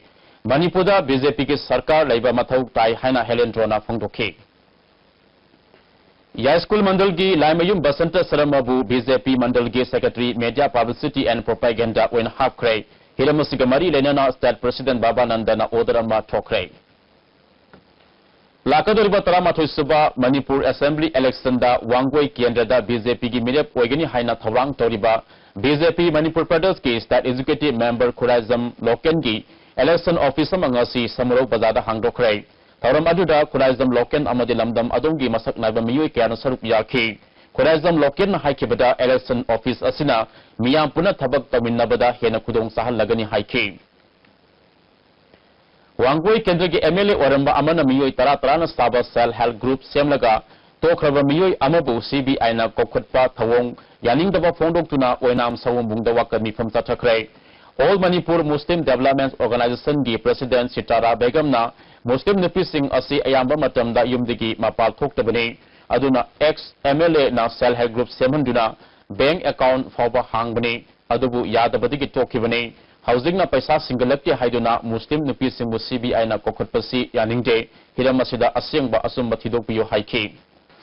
ꯃꯅꯤꯄꯨꯔꯗ ꯕꯤ ꯖꯦ ꯄꯤꯒꯤ ꯁꯔꯀꯥꯔ ꯂꯩꯕ ꯃꯊꯧ ꯇꯥꯏ ꯍꯥꯏꯅ ꯍꯦꯂꯦꯟꯗ꯭ꯔꯣꯅ ꯐꯣꯡꯗꯣꯛꯈꯤ꯫ ꯌꯥꯏꯁ꯭ꯀꯨꯜ ꯃꯟꯗꯜꯒꯤ ꯂꯥꯏꯃꯌꯨꯝ ꯕꯁꯟꯇ ꯁꯔꯃꯕꯨ ꯕꯤ ꯖꯦ ꯄꯤ ꯃꯟꯗꯜꯒꯤ secretary media publicity and propaganda ꯑꯣꯏꯅ ꯍꯥꯞꯈ꯭ꯔꯦ꯫ ꯍꯤꯔꯝ ꯑꯁꯤꯒ ꯃꯔꯤ ꯂꯩꯅꯅ ꯁ꯭ꯇꯦꯠ ꯄ꯭ꯔꯦꯁꯤꯗꯦꯟꯠ ꯕꯕꯥꯅꯟꯗꯅ ꯑꯣꯔꯗꯔ ꯑꯃ ꯊꯣꯛꯈ꯭ꯔꯦ꯫ ꯂꯥꯛꯀꯗꯧꯔꯤꯕ ꯇꯔꯥꯃꯥꯊꯣꯏ ꯁꯨꯕ ꯃꯅꯤꯄꯨꯔ ꯑꯦꯁꯦꯝꯕ꯭ꯂꯤ ꯏꯂꯦꯛꯁꯟꯗ ꯋꯥꯡꯒꯣꯏ ꯀꯦꯟꯗ꯭ꯔꯗ ꯕꯤ ꯖꯦ ꯄꯤꯒꯤ ꯃꯤꯔꯦꯞ ꯑꯣꯏꯒꯅꯤ ꯍꯥꯏꯅ ꯊꯧꯔꯥꯡ ꯇꯧꯔꯤꯕ ꯕꯤ ꯖꯦ ꯄꯤ ꯃꯅꯤꯄꯨꯔ ꯄ꯭ꯔꯗꯦꯁꯀꯤ ꯁ꯭ꯇꯦꯠ ꯑꯦꯛꯖꯤꯀ꯭ꯌꯨꯇꯤꯚ ꯃꯦꯝꯕꯔ ꯈꯨꯔꯥꯏꯖꯝ ꯂꯣꯀꯦꯟꯒꯤ ꯏꯂꯦꯛꯁꯟ ꯑꯣꯐꯤꯁ ꯑꯃ ꯉꯁꯤ ꯁꯃꯨꯔꯧ ꯕꯖꯥꯔꯗ ꯍꯥꯡꯗꯣꯛꯈ꯭ꯔꯦ꯫ ꯊꯧꯔꯝ ꯑꯗꯨꯗ ꯈꯨꯔꯥꯏꯖꯝ ꯂꯣꯀꯦꯟ ꯑꯃꯗꯤ ꯂꯝꯗꯝ ꯑꯗꯣꯝꯒꯤ ꯃꯁꯛ ꯅꯥꯏꯕ ꯃꯤꯑꯣꯏ ꯀꯌꯥꯅ ꯁꯔꯨꯛ ꯌꯥꯈꯤ꯫ ꯈꯨꯔꯥꯏꯖꯝ ꯂꯣꯀꯦꯟꯅ ꯍꯥꯏꯈꯤꯕꯗ, ꯏꯂꯦꯛꯁꯟ ꯑꯣꯐꯤꯁ ꯑꯁꯤꯅ ꯃꯤꯌꯥꯝ ꯄꯨꯟꯅ ꯊꯕꯛ ꯇꯧꯃꯤꯟꯅꯕꯗ ꯍꯦꯟꯅ ꯈꯨꯗꯣꯡ ꯆꯥꯍꯜꯂꯒꯅꯤ ꯍꯥꯏꯈꯤ꯫ ꯋꯥꯡꯒꯣꯏ ꯀꯦꯟꯗ꯭ꯔꯒꯤ ꯑꯦꯝ ꯑꯦꯜ ꯑꯦ ꯑꯣꯏꯔꯝꯕ ꯑꯃꯅ ꯃꯤꯑꯣꯏ ꯇꯔꯥ ꯇꯔꯥꯅ ꯁꯥꯕ ꯁꯦꯜꯐ ꯍꯦꯜꯞ ꯒ꯭ꯔꯨꯞ ꯁꯦꯝꯂꯒ ꯇꯣꯛꯈ꯭ꯔꯕ ꯃꯤꯑꯣꯏ ꯑꯃꯕꯨ ꯁꯤ ꯕꯤ ꯑꯥꯏꯅ ꯀꯧꯈꯠꯄ ꯊꯧꯑꯣꯡ ꯌꯥꯅꯤꯡꯗꯕ ꯐꯣꯡꯗꯣꯛꯇꯨꯅ ꯑꯣꯏꯅꯥꯝ ꯁꯑꯣꯝꯕꯨꯡꯗ ꯋꯥꯀꯠ ꯃꯤꯐꯝ ꯆꯠꯊꯈ꯭ꯔꯦ꯫ ꯑꯣꯜ ꯃꯅꯤꯄꯨꯔ ꯃꯨꯁꯂꯤꯝ ꯗꯦꯕꯂꯞꯃꯦꯟꯠ ꯑꯣꯔꯒꯅꯥꯏꯖꯦꯁꯟꯒꯤ ꯄ꯭ꯔꯦꯁꯤꯗꯦꯟꯠ ꯁꯤꯇꯥꯔꯥ ꯕꯦꯒꯝꯅ ꯃꯨꯁꯂꯤꯝ ꯅꯨꯄꯤꯁꯤꯡ ꯑꯁꯤ ꯑꯌꯥꯝꯕ ꯃꯇꯝꯗ ꯌꯨꯝꯗꯒꯤ ꯃꯄꯥꯜ ꯊꯣꯛꯇꯕꯅꯤ, ꯑꯗꯨꯅ ꯑꯦꯛꯁ ꯑꯦꯝ ꯑꯦꯜ ꯑꯦꯅ ꯁꯦꯜꯐ ꯍꯦꯜꯞ ꯒ꯭ꯔꯨꯞ ꯁꯦꯝꯍꯟꯗꯨꯅ ꯕꯦꯡꯛ ꯑꯦꯀꯥꯎꯟꯠ ꯐꯥꯎꯕ ꯍꯥꯡꯕꯅꯤ꯫ ꯑꯗꯨꯕꯨ ꯌꯥꯗꯕꯗꯒꯤ ꯇꯣꯛꯈꯤꯕꯅꯤ꯫ ꯍꯧꯖꯤꯛꯅ ꯄꯩꯁꯥ ꯁꯤꯡꯒꯠꯂꯛꯇꯦ ꯍꯥꯏꯗꯨꯅ ꯃꯨꯁꯂꯤꯝ ꯅꯨꯄꯤꯁꯤꯡꯕꯨ ꯁꯤ ꯕꯤ ꯑꯥꯏꯅ ꯀꯧꯈꯠꯄꯁꯤ ꯌꯥꯅꯤꯡꯗꯦ꯫ ꯍꯤꯔꯝ ꯑꯁꯤꯗ ꯑꯁꯦꯡꯕ ꯑꯆꯨꯝꯕ ꯊꯤꯗꯣꯛꯄꯤꯌꯨ ꯍꯥꯏꯈꯤ꯫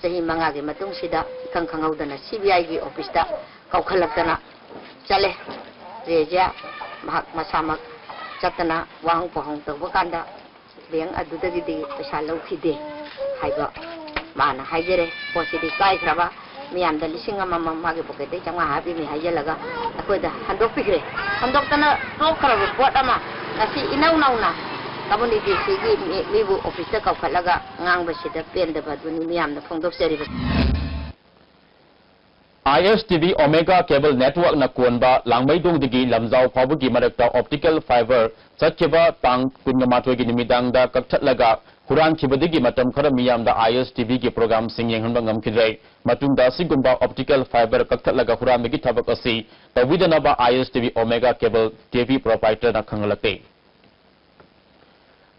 ꯆꯍꯤ ꯃꯉꯥꯒꯤ ꯃꯇꯨꯡꯁꯤꯗ ꯏꯈꯪ ꯈꯪꯍꯧꯗꯅ ꯁꯤ ꯕꯤ ꯑꯥꯏꯒꯤ ꯑꯣꯐꯤꯁꯇ ꯀꯧꯈꯠꯂꯛꯇꯅ ꯆꯠꯂꯦ꯫ ꯔꯦꯖꯤꯌꯥ ꯃꯍꯥꯛ ꯃꯁꯥꯃꯛ ꯆꯠꯇꯅ ꯋꯥꯍꯪ ꯄꯥꯎꯍꯪ ꯇꯧꯕ ꯀꯥꯟꯗ ꯕꯦꯡꯛ ꯑꯗꯨꯗꯒꯤꯗꯤ ꯄꯩꯁꯥ ꯂꯧꯈꯤꯗꯦ ꯍꯥꯏꯕ ꯃꯥꯅ ꯍꯥꯏꯖꯔꯦ꯫ ꯄꯣꯠꯁꯤꯗꯤ ꯀꯥꯏꯈ꯭ꯔꯕ, ꯃꯤꯌꯥꯝꯗ ꯂꯤꯁꯤꯡ ꯑꯃꯃꯝ ꯃꯥꯒꯤ ꯄꯣꯀꯦꯠꯇꯩ ꯆꯥꯝꯃꯉꯥ ꯍꯥꯞꯄꯤꯅꯤ ꯍꯥꯏꯖꯜꯂꯒ ꯑꯩꯈꯣꯏꯗ ꯍꯟꯗꯣꯛꯄꯤꯈ꯭ꯔꯦ꯫ ꯍꯟꯗꯣꯛꯇꯅ ꯇꯣꯛꯈ꯭ꯔꯕ ꯄꯣꯠ ꯑꯃ ꯉꯁꯤ ꯏꯅꯧ ꯅꯧꯅ ꯀꯝꯃꯨꯅꯤꯇꯤꯁꯤꯒꯤ ꯃꯤ-, ꯃꯤꯕꯨ ꯑꯣꯐꯤꯁꯇ ꯀꯧꯈꯠꯂꯒ ꯉꯥꯡꯕꯁꯤꯗ ꯄꯦꯟꯗꯕ ꯑꯗꯨꯅꯤ ꯃꯤꯌꯥꯝꯅ ꯐꯣꯡꯗꯣꯛꯆꯔꯤꯕꯁꯤ꯫ ꯑꯥꯏ S T V Omega Cable Networkꯅ ꯀꯣꯟꯕ ꯂꯥꯡꯃꯩꯗꯣꯡꯗꯒꯤ ꯂꯝꯖꯥꯎ ꯐꯥꯎꯕꯒꯤ ꯃꯔꯛꯇ optical fiber ꯆꯠꯈꯤꯕ ꯇꯥꯡ ꯀꯨꯟꯃꯥꯊꯣꯏꯒꯤ ꯅꯨꯃꯤꯗꯥꯡꯗ ꯀꯛꯊꯠꯂꯒ ꯍꯨꯔꯥꯟꯈꯤꯕꯗꯒꯤ ꯃꯇꯝ ꯈꯔ ꯃꯤꯌꯥꯝꯗ ꯑꯥꯏ ꯑꯦꯁ ꯇꯤ ꯚꯤꯒꯤ programꯁꯤꯡ ꯌꯦꯡꯍꯟꯕ ꯉꯝꯈꯤꯗ꯭ꯔꯦ꯫ ꯃꯇꯨꯡꯗ ꯑꯁꯤꯒꯨꯝꯕ optical fiber ꯀꯛꯊꯠꯂꯒ ꯍꯨꯔꯥꯟꯕꯒꯤ ꯊꯕꯛ ꯑꯁꯤ ꯇꯧꯕꯤꯗꯅꯕ I S T V Omega Cable T V proprietorꯅ ꯈꯪꯍꯜꯂꯛꯂꯦ꯫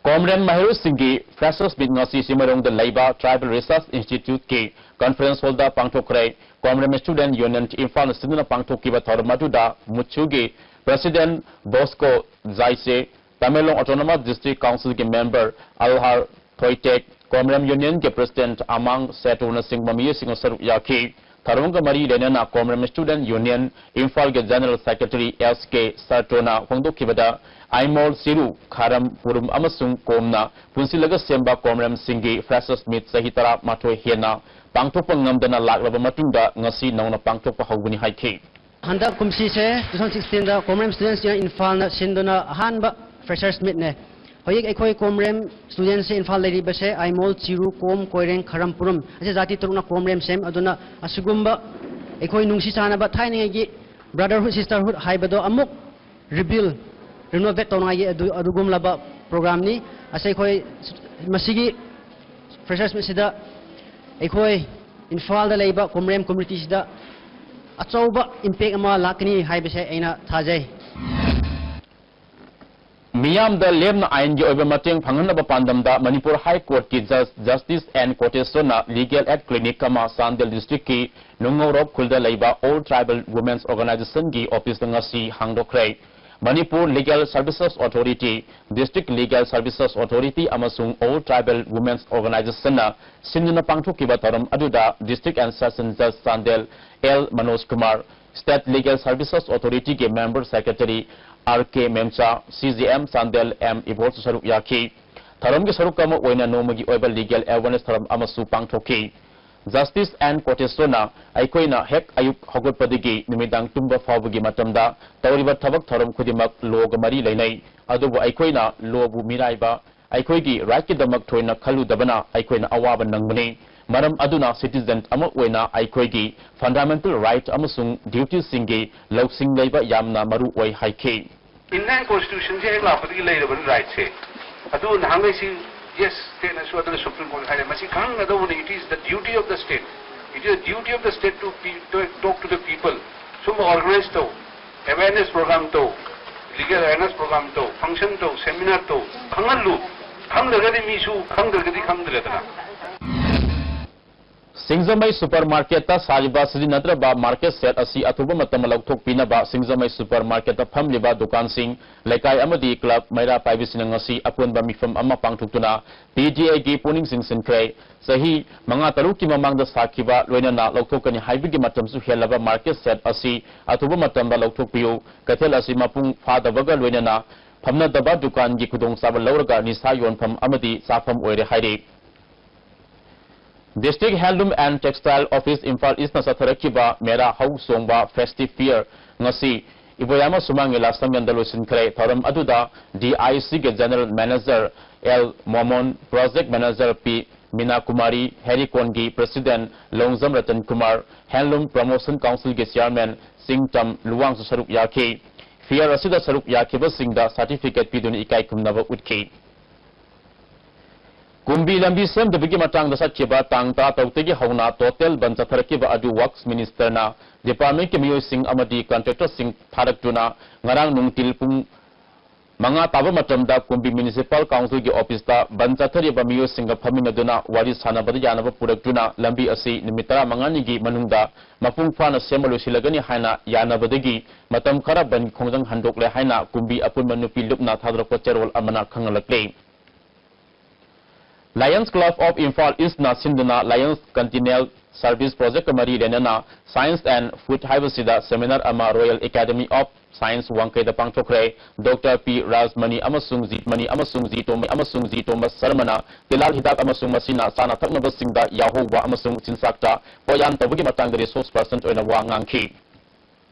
ꯀꯣꯝꯔꯦꯟ ꯃꯍꯩꯔꯣꯏꯁꯤꯡꯒꯤ Freshers Meet ꯉꯁꯤ ꯆꯤꯡꯃꯩꯔꯣꯡꯗ ꯂꯩꯕ Tribal Research Instituteꯀꯤ conference hallꯗ ꯄꯥꯡꯊꯣꯛꯈ꯭ꯔꯦ꯫ ꯀꯣꯝꯔꯦꯟ Student Union ꯏꯝꯐꯥꯜꯅ ꯁꯤꯟꯗꯨꯅ ꯄꯥꯡꯊꯣꯛꯈꯤꯕ ꯊꯧꯔꯝ ꯑꯗꯨꯗ ꯃꯨꯆꯨꯒꯤ president Bosco Jaise, Tamenglong Autonomous District Council ꯒꯤ member ꯑꯜꯍꯥꯔ ꯊꯣꯏꯇꯦꯛ, ꯀꯣꯝꯔꯦꯝ Union ꯒꯤ President ꯑꯃꯥꯡ ꯁꯦꯇꯨꯅꯆꯤꯡꯕ ꯃꯤꯑꯣꯏꯁꯤꯡꯅ ꯁꯔꯨꯛ ꯌꯥꯈꯤ꯫ ꯊꯧꯔꯝꯒ ꯃꯔꯤ ꯂꯩꯅꯅ ꯀꯣꯝꯔꯦꯝ Student Union ꯏꯝꯐꯥꯜꯒꯤ General Secretary ꯑꯦꯁ ꯀꯦ ꯁꯔꯇꯣꯅ ꯐꯣꯡꯗꯣꯛꯈꯤꯕꯗ, ꯑꯥꯏꯃꯣꯜ ꯆꯤꯔꯨ, ꯈꯥꯔꯝ ꯄꯨꯔꯨꯝ ꯑꯃꯁꯨꯡ ꯀꯣꯝꯅ ꯄꯨꯟꯁꯤꯜꯂꯒ ꯁꯦꯝꯕ ꯀꯣꯝꯔꯦꯝꯁꯤꯡꯒꯤ Freshers Meet ꯆꯍꯤ ꯇꯔꯥꯃꯥꯊꯣꯏ ꯍꯦꯟꯅ ꯄꯥꯡꯊꯣꯛꯄ ꯉꯝꯗꯅ ꯂꯥꯛꯂꯕ ꯃꯇꯨꯡꯗ ꯉꯁꯤ ꯅꯧꯅ ꯄꯥꯡꯊꯣꯛꯄ ꯍꯧꯕꯅꯤ ꯍꯥꯏꯈꯤ꯫ ꯍꯟꯗꯛ ꯀꯨꯝꯁꯤꯁꯦ, two thousand sixteen ꯗ Comrade Students Union ꯏꯝꯐꯥꯜꯅ ꯁꯤꯟꯗꯨꯅ ꯑꯍꯥꯟꯕ Freshers Meet ꯅꯦ꯫ ꯍꯧꯖꯤꯛ ꯑꯩꯈꯣꯏ ꯀꯣꯝꯔꯦꯝ Students ꯁꯦ ꯏꯝꯐꯥꯜ ꯂꯩꯔꯤꯕꯁꯦ ꯑꯥꯏꯃꯣꯜ, ꯆꯤꯔꯨ, ꯀꯣꯝ, ꯀꯣꯏꯔꯦꯡ, ꯈꯔꯝ, ꯄꯨꯔꯨꯝ, ꯑꯁꯤ ꯖꯥꯇꯤ ꯇꯔꯨꯛꯅ ꯀꯣꯝꯔꯦꯝ ꯁꯦꯝ꯫ ꯑꯗꯨꯅ ꯑꯁꯤꯒꯨꯝꯕ ꯑꯩꯈꯣꯏ ꯅꯨꯡꯁꯤ ꯆꯥꯟꯅꯕ ꯊꯥꯏꯅꯉꯩꯒꯤ brotherhood, sisterhood ꯍꯥꯏꯕꯗꯣ ꯑꯃꯨꯛ rebuild, renovate ꯇꯧꯅꯉꯥꯏꯒꯤ ꯑꯗꯨ, ꯑꯗꯨꯒꯨꯝꯂꯕ program ꯅꯤ꯫ ꯑꯁꯤ ꯑꯩꯈꯣꯏ ꯃꯁꯤꯒꯤ Freshers Meet ꯁꯤꯗ ꯑꯩꯈꯣꯏ ꯏꯝꯐꯥꯜꯗ ꯂꯩꯕ ꯀꯣꯝꯔꯦꯝ community ꯁꯤꯗ ꯑꯆꯧꯕ impact ꯑꯃ ꯂꯥꯛꯀꯅꯤ ꯍꯥꯏꯕꯁꯦ ꯑꯩꯅ ꯊꯥꯖꯩ꯫ ꯃꯤꯌꯥꯝꯗ ꯂꯦꯝꯅ ꯑꯥꯏꯟꯒꯤ ꯑꯣꯏꯕ ꯃꯇꯦꯡ ꯐꯪꯍꯟꯅꯕ ꯄꯥꯟꯗꯝꯗ ꯃꯅꯤꯄꯨꯔ High Court ꯀꯤ Judge Justice N ꯀꯣꯇꯦꯁ꯭ꯋꯔꯅ Legal Aid Clinic ꯑꯃ ꯆꯥꯟꯗꯦꯜ district ꯀꯤ ꯅꯨꯡꯉꯧꯔꯣꯛ ꯈꯨꯜꯗ ꯂꯩꯕ All Tribal Women's Organization ꯒꯤ office ꯇ ꯉꯁꯤ ꯍꯥꯡꯗꯣꯛꯈ꯭ꯔꯦ꯫ Manipur Legal Services Authority, District Legal Services Authority ꯑꯃꯁꯨꯡ All Tribal Women's Organization ꯅ ꯁꯤꯟꯗꯨꯅ ꯄꯥꯡꯊꯣꯛꯈꯤꯕ ꯊꯧꯔꯝ ꯑꯗꯨꯗ District and Session Judge Chandel L Manoj Kumar, State Legal Services Authority ꯒꯤ Member Secretary R K Memcha, C J M Chandel M ꯏꯕꯣꯁꯨ ꯁꯔꯨꯛ ꯌꯥꯈꯤ꯫ ꯊꯧꯔꯝꯒꯤ ꯁꯔꯨꯛ ꯑꯃ ꯑꯣꯏꯅ ꯅꯣꯡꯃꯒꯤ ꯑꯣꯏꯕ Legal Awareness ꯊꯧꯔꯝ ꯑꯃꯁꯨ ꯄꯥꯡꯊꯣꯛꯈꯤ꯫ Justice N ꯀꯣꯇꯦꯁ꯭ꯋꯔꯅ ꯑꯩꯈꯣꯏꯅ ꯍꯦꯛ ꯑꯌꯨꯛ ꯍꯧꯒꯠꯄꯗꯒꯤ ꯅꯨꯃꯤꯗꯥꯡ ꯇꯨꯝꯕ ꯐꯥꯎꯕꯒꯤ ꯃꯇꯝꯗ ꯇꯧꯔꯤꯕ ꯊꯕꯛ ꯊꯧꯔꯝ ꯈꯨꯗꯤꯡꯃꯛ law ꯒ ꯃꯔꯤ ꯂꯩꯅꯩ, ꯑꯗꯨꯕꯨ ꯑꯩꯈꯣꯏꯅ law ꯕꯨ ꯃꯤꯔꯥꯏꯕ, ꯑꯩꯈꯣꯏꯒꯤ right ꯀꯤꯗꯃꯛ ꯊꯣꯏꯅ ꯈꯜꯂꯨꯗꯕꯅ ꯑꯩꯈꯣꯏꯅ ꯑꯋꯥꯕ ꯅꯪꯕꯅꯤ꯫ ꯃꯔꯝ ꯑꯗꯨꯅ citizen ꯑꯃ ꯑꯣꯏꯅ ꯑꯩꯈꯣꯏꯒꯤ fundamental right ꯑꯃꯁꯨꯡ duty ꯁꯤꯡꯒꯤ ꯂꯧꯁꯤꯡ ꯂꯩꯕ ꯌꯥꯝꯅ ꯃꯔꯨ ꯑꯣꯏ ꯍꯥꯏꯈꯤ꯫ Indian Constitution ꯁꯦ ꯍꯦꯛ ꯂꯥꯛꯄꯗꯒꯤ ꯂꯩꯔꯕꯅꯤ right ꯁꯦ꯫ ꯑꯗꯨ ꯅꯍꯥꯟꯈꯩꯁꯤ, yes, state ꯅꯁꯨ ꯑꯗꯨꯅ Supreme Court ꯍꯥꯏꯔꯦ, ꯃꯁꯤ ꯈꯪꯒꯗꯧꯕꯅꯤ, it is the duty of the state, it is the duty of the state to pe-, to talk to the people꯫ ꯁꯨꯝꯕ organize ꯇꯧ, awareness program ꯇꯧ, legal awareness program ꯇꯧ, function ꯇꯧ, seminar ꯇꯧ, ꯈꯪꯍꯜꯂꯨ꯫ ꯈꯪꯗ꯭ꯔꯒꯗꯤ ꯃꯤꯁꯨ ꯈꯪꯗ꯭ꯔꯒꯗꯤ ꯈꯪꯗ꯭ꯔꯦꯗꯅ꯫ ꯁꯤꯡꯖꯃꯩ super ꯃꯥꯔꯀꯦꯠꯇ ꯁꯥꯔꯤꯕ ꯁꯤꯖꯤꯟꯅꯗ꯭ꯔꯕ ꯃꯥꯔꯀꯦꯠ ꯁꯦꯠ ꯑꯁꯤ ꯑꯊꯨꯕ ꯃꯇꯝꯗ ꯂꯧꯊꯣꯛꯄꯤꯅꯕ ꯁꯤꯡꯖꯃꯩ ꯁꯨꯄꯔ ꯃꯥꯔꯀꯦꯠꯇ ꯐꯝꯂꯤꯕ ꯗꯨꯀꯥꯟꯁꯤꯡ, ꯂꯩꯀꯥꯏ ꯑꯃꯗꯤ ꯀ꯭ꯂꯕ ꯃꯩꯔꯥ ꯄꯥꯏꯕꯤꯁꯤꯡꯅ ꯉꯁꯤ ꯑꯄꯨꯟꯕ ꯃꯤꯐꯝ ꯑꯃ ꯄꯥꯡꯊꯣꯛꯇꯨꯅ ꯄꯤ ꯗꯤ ꯑꯦꯒꯤ ꯄꯨꯛꯅꯤꯡ ꯆꯤꯡꯁꯤꯟꯈ꯭ꯔꯦ꯫ ꯆꯍꯤ ꯃꯉꯥ ꯇꯔꯨꯛꯀꯤ ꯃꯃꯥꯡꯗ ꯁꯥꯈꯤꯕ ꯂꯣꯏꯅꯅ ꯂꯧꯊꯣꯛꯀꯅꯤ ꯍꯥꯏꯕꯒꯤ ꯃꯇꯝꯁꯨ ꯍꯦꯜꯂꯕ ꯃꯥꯔꯀꯦꯠ ꯁꯦꯠ ꯑꯁꯤ ꯑꯊꯨꯕ ꯃꯇꯝꯗ ꯂꯧꯊꯣꯛꯄꯤꯌꯨ꯫ ꯀꯩꯊꯦꯜ ꯑꯁꯤ ꯃꯄꯨꯡ ꯐꯥꯗꯕꯒ ꯂꯣꯏꯅꯅ ꯐꯝꯅꯗꯕ ꯗꯨꯀꯥꯟꯒꯤ ꯈꯨꯗꯣꯡꯆꯥꯕ ꯂꯧꯔꯒ ꯅꯤꯁꯥ ꯌꯣꯟꯐꯝ ꯑꯃꯗꯤ ꯆꯥꯐꯝ ꯑꯣꯏꯔꯦ ꯍꯥꯏꯔꯤ꯫ District Handloom and Textile Office Imphal Eastꯅ ꯆꯠꯊꯔꯛꯈꯤꯕ ꯃꯦꯔꯥ ꯍꯧ ꯆꯣꯡꯕ Festive Fair ꯉꯁꯤ ꯏꯕꯣꯌꯥꯏꯃ ꯁꯨꯃꯥꯡ ꯂꯤꯂꯥ ꯁꯪꯉꯦꯟꯗ ꯂꯣꯏꯁꯤꯟꯈ꯭ꯔꯦ꯫ ꯊꯧꯔꯝ ꯑꯗꯨꯗ D I Cꯒꯤ General Manager L ꯃꯣꯃꯣꯟ, Project Manager P Meena Kumari, ꯍꯦꯔꯤꯀꯣꯟꯒꯤ President Longjam Ratan Kumar, Handloom Promotion Councilꯒꯤ Chairman ꯆꯤꯡꯇꯝ ꯂꯨꯋꯥꯡꯁꯨ ꯁꯔꯨꯛ ꯌꯥꯈꯤ꯫ Fair ꯑꯁꯤꯗ ꯁꯔꯨꯛ ꯌꯥꯈꯤꯕꯁꯤꯡꯗ certificate ꯄꯤꯗꯨꯅ ꯏꯀꯥꯏ ꯈꯨꯝꯅꯕ ꯎꯠꯈꯤ꯫ ꯀꯨꯝꯕꯤ ꯂꯝꯕꯤ ꯁꯦꯝꯗꯕꯒꯤ ꯃꯇꯥꯡꯗ ꯆꯠꯈꯤꯕ ꯇꯥꯡ ꯇꯔꯥꯇꯔꯨꯛꯇꯒꯤ ꯍꯧꯅ total ꯕꯟ ꯆꯠꯊꯔꯛꯈꯤꯕ ꯑꯗꯨ Works Ministerꯅ departmentꯀꯤ ꯃꯤꯑꯣꯏꯁꯤꯡ ꯑꯃꯗꯤ contractorꯁꯤꯡ ꯊꯥꯔꯛꯇꯨꯅ ꯉꯔꯥꯡ ꯅꯨꯡꯊꯤꯜ ꯄꯨꯡ ꯃꯉꯥ ꯇꯥꯕ ꯃꯇꯝꯗ ꯀꯨꯝꯕꯤ Municipal Councilꯒꯤ officeꯇ ꯕꯟ ꯆꯠꯊꯔꯤꯕ ꯃꯤꯑꯣꯏꯁꯤꯡꯒ ꯐꯝꯃꯤꯟꯅꯗꯨꯅ ꯋꯥꯔꯤ ꯁꯥꯟꯅꯕꯗ ꯌꯥꯅꯕ ꯄꯨꯔꯛꯇꯨꯅ ꯂꯝꯕꯤ ꯑꯁꯤ ꯅꯨꯃꯤꯠ ꯇꯔꯥꯃꯉꯥꯅꯤꯒꯤ ꯃꯅꯨꯡꯗ ꯃꯄꯨꯡ ꯐꯥꯅ ꯁꯦꯝꯕ ꯂꯣꯏꯁꯤꯜꯂꯒꯅꯤ ꯍꯥꯏꯅ ꯌꯥꯅꯕꯗꯒꯤ ꯃꯇꯝ ꯈꯔ ꯕꯟ ꯈꯣꯡꯖꯪ ꯍꯟꯗꯣꯛꯂꯦ ꯍꯥꯏꯅ ꯀꯨꯝꯕꯤ ꯑꯄꯨꯟꯕ ꯅꯨꯄꯤ ꯂꯨꯞꯅ ꯊꯥꯗꯣꯔꯛꯄ ꯆꯦꯔꯣꯜ ꯑꯃꯅ ꯈꯪꯍꯜꯂꯛꯂꯤ꯫ Lions Club of Imphal Eastꯅ ꯁꯤꯟꯗꯨꯅ Lions Continental Service Projectꯀ ꯃꯔꯤ ꯂꯩꯅꯅ Science and Food ꯍꯥꯏꯕꯁꯤꯗ seminar ꯑꯃ Royal Academy of Science ꯋꯥꯡꯈꯩꯗ ꯄꯥꯡꯊꯣꯛꯈ꯭ꯔꯦ꯫ Doctor P Rajmani ꯑꯃꯁꯨꯡ ꯖꯤ ꯃꯅꯤ ꯑꯃꯁꯨꯡ ꯖꯤ ꯇꯣꯝꯕ ꯑꯃꯁꯨꯡ ꯖꯤ ꯇꯣꯃꯁ ꯁꯔꯃꯅ ꯇꯤꯜꯍꯥꯠ ꯍꯤꯗꯥꯛ ꯑꯃꯁꯨꯡ ꯃꯁꯤꯅ ꯆꯥꯅ ꯊꯛꯅꯕꯁꯤꯡꯗ ꯌꯥꯎꯍꯧꯕ ꯑꯃꯁꯨꯡ ꯆꯤꯟꯖꯥꯛꯇ ꯄꯣꯠꯌꯥꯟ ꯇꯧꯕꯒꯤ ꯃꯇꯥꯡꯗ resource person ꯑꯣꯏꯅ ꯋꯥ ꯉꯥꯡꯈꯤ꯫